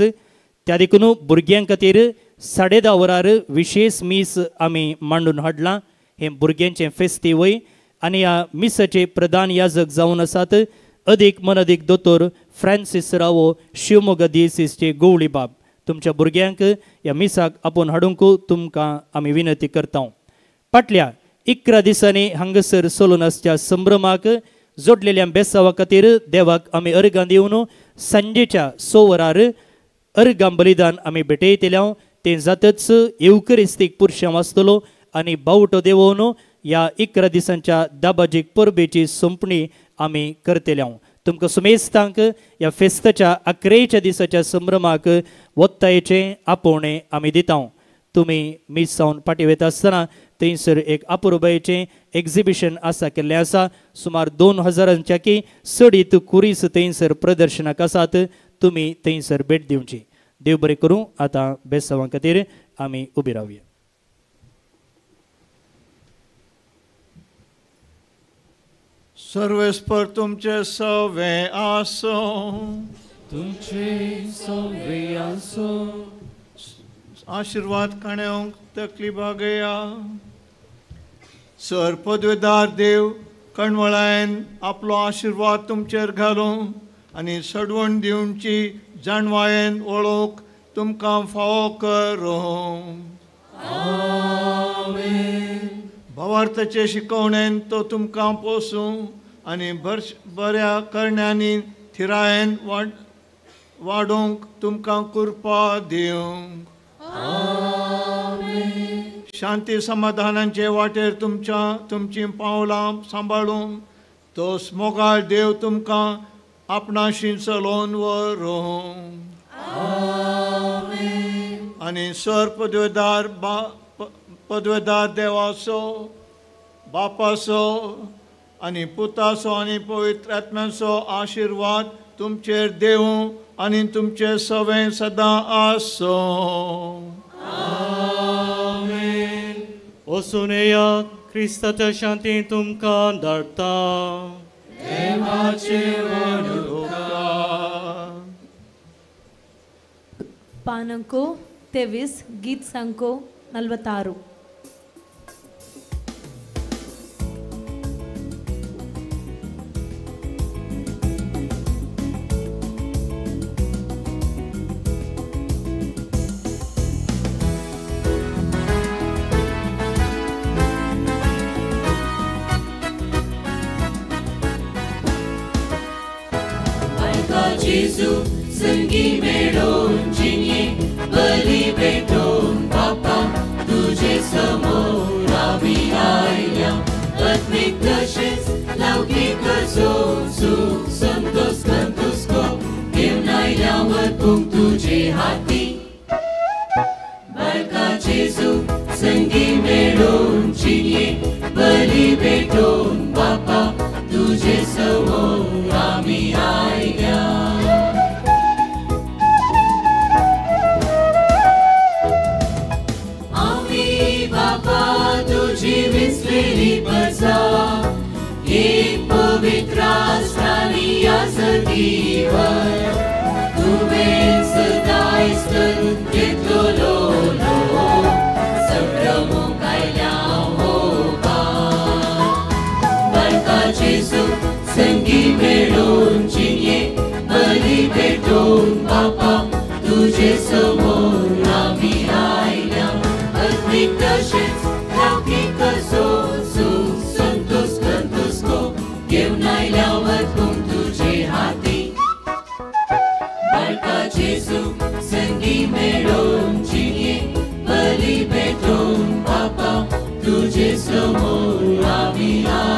त्या देखून भुरग्यां खातीर 10:30 वरार विशेष मीस आमी मांडून हाडलां. हें भुरग्यांचें फेस्तीवय आनी ह्या मिसाचे प्रधान याजक जावन आसात अदीक मनदीक दोतोर फ्रांसीस रावो, शिवमोगा दियेसीसचे गोवळी बाब. तुमच्या भुरग्यांक ह्या मिसाक आपोवन हाडूंक तुमकां आमी विनंती करता. फाटल्या 11 दिसांनी हांगासर चलून आसच्या संभ्रमाक जोडलेल्या बेसावा खातीर देवाक आमी अर्गां दिवन सांजेच्या 6 वरार अर्गां बलिदान आमी भेटयतले. तें जातच येवकरिस्तीक पुरशां वाचतलो आनी बावटो देवोवन ह्या 11 दिसांच्या दाबाजीक परबेची सोंपणी आमी करतले. तुमकां सुमेस्तांक ह्या फेस्ताच्या 11 दिसाच्या संभ्रमाक वत्तायेचें आपोवणें आमी दिता. तुमी मीस जावन फाटीं वयता आसतना थंयसर एक अपुरबायेचें एक्झिबिशन आसा केल्लें आसा. सुमार 2000 की चडीत कुरीस थंयसर प्रदर्शनाक आसात. तुमी थंयसर भेट दिवची. देव बरें करूं. आतां बेसांवा खातीर आमी उबी रावया. सर्वेस्पर तुमचे सवे आसो, तुमचे सवे आसो. आशीर्वाद काण्यांक तकली बागया. सर पदवेदार देव कणवळायन आपलो आशीर्वाद तुमचेर घालूं आनी सडवण दिवची जाणवायेन वळोवंक तुमकां फावो करूं. भावार्थाचे शिकवणेन तो तुमकां पोसूं आनी बऱ्या करण्यांनी थिरायेन वाडोवंक तुमकां कृपा दिवंक. शांती समाधानाचे वाटेर तुमचीं पावलां सांबाळूंक तो मोगाळ देव तुमकां आपणाशी चलोवन व्हरूं. आनी सर पदवेदार पदवेदार देवाचो, बापाचो आनी पुताचो आनी पवित्र आत्म्याचो आशिर्वाद तुमचेर देवूं आनी तुमचे सवें सदां आसूं. आमेन. वचून येयात, क्रिस्ताच्या शांती तुमकां धाडटा. देवाचे व्हड उपकार. पानंको 23 गीत संको 46. जेजू संगी मेळोवन जिणे बली भेटोवन बापा तुजे समोर आमी आयल्या. आत्मीक तशेंच लौकीक सुख संतोष कंतुस्को घेवन आयल्या वरपूंक तुजे हाती. बाळका जेजू संगी मेळोवन जिणे बली भेटोवन बापा तुजे समोर आमी आयल्या. आमी बापा तुजी विसलेली परसा एक पवित्र आसतानी आसतीवर तुवें सदांच घेतलो संभ्रमूंक आयल्या हो बाळका जेजू संगी मेळोवन जिणे बली भेटोवन बापा तुजे समोर आमी आयल्या. आत्मीक तशेंच लौकीक सुख संतोष कंतुस्को घेवन आयल्या वरपूंक तुजे हाती. बाळका जेजू संगी मेळोवन जिणे बली भेटोवन बापा तुजे समोर आमी आयल्या.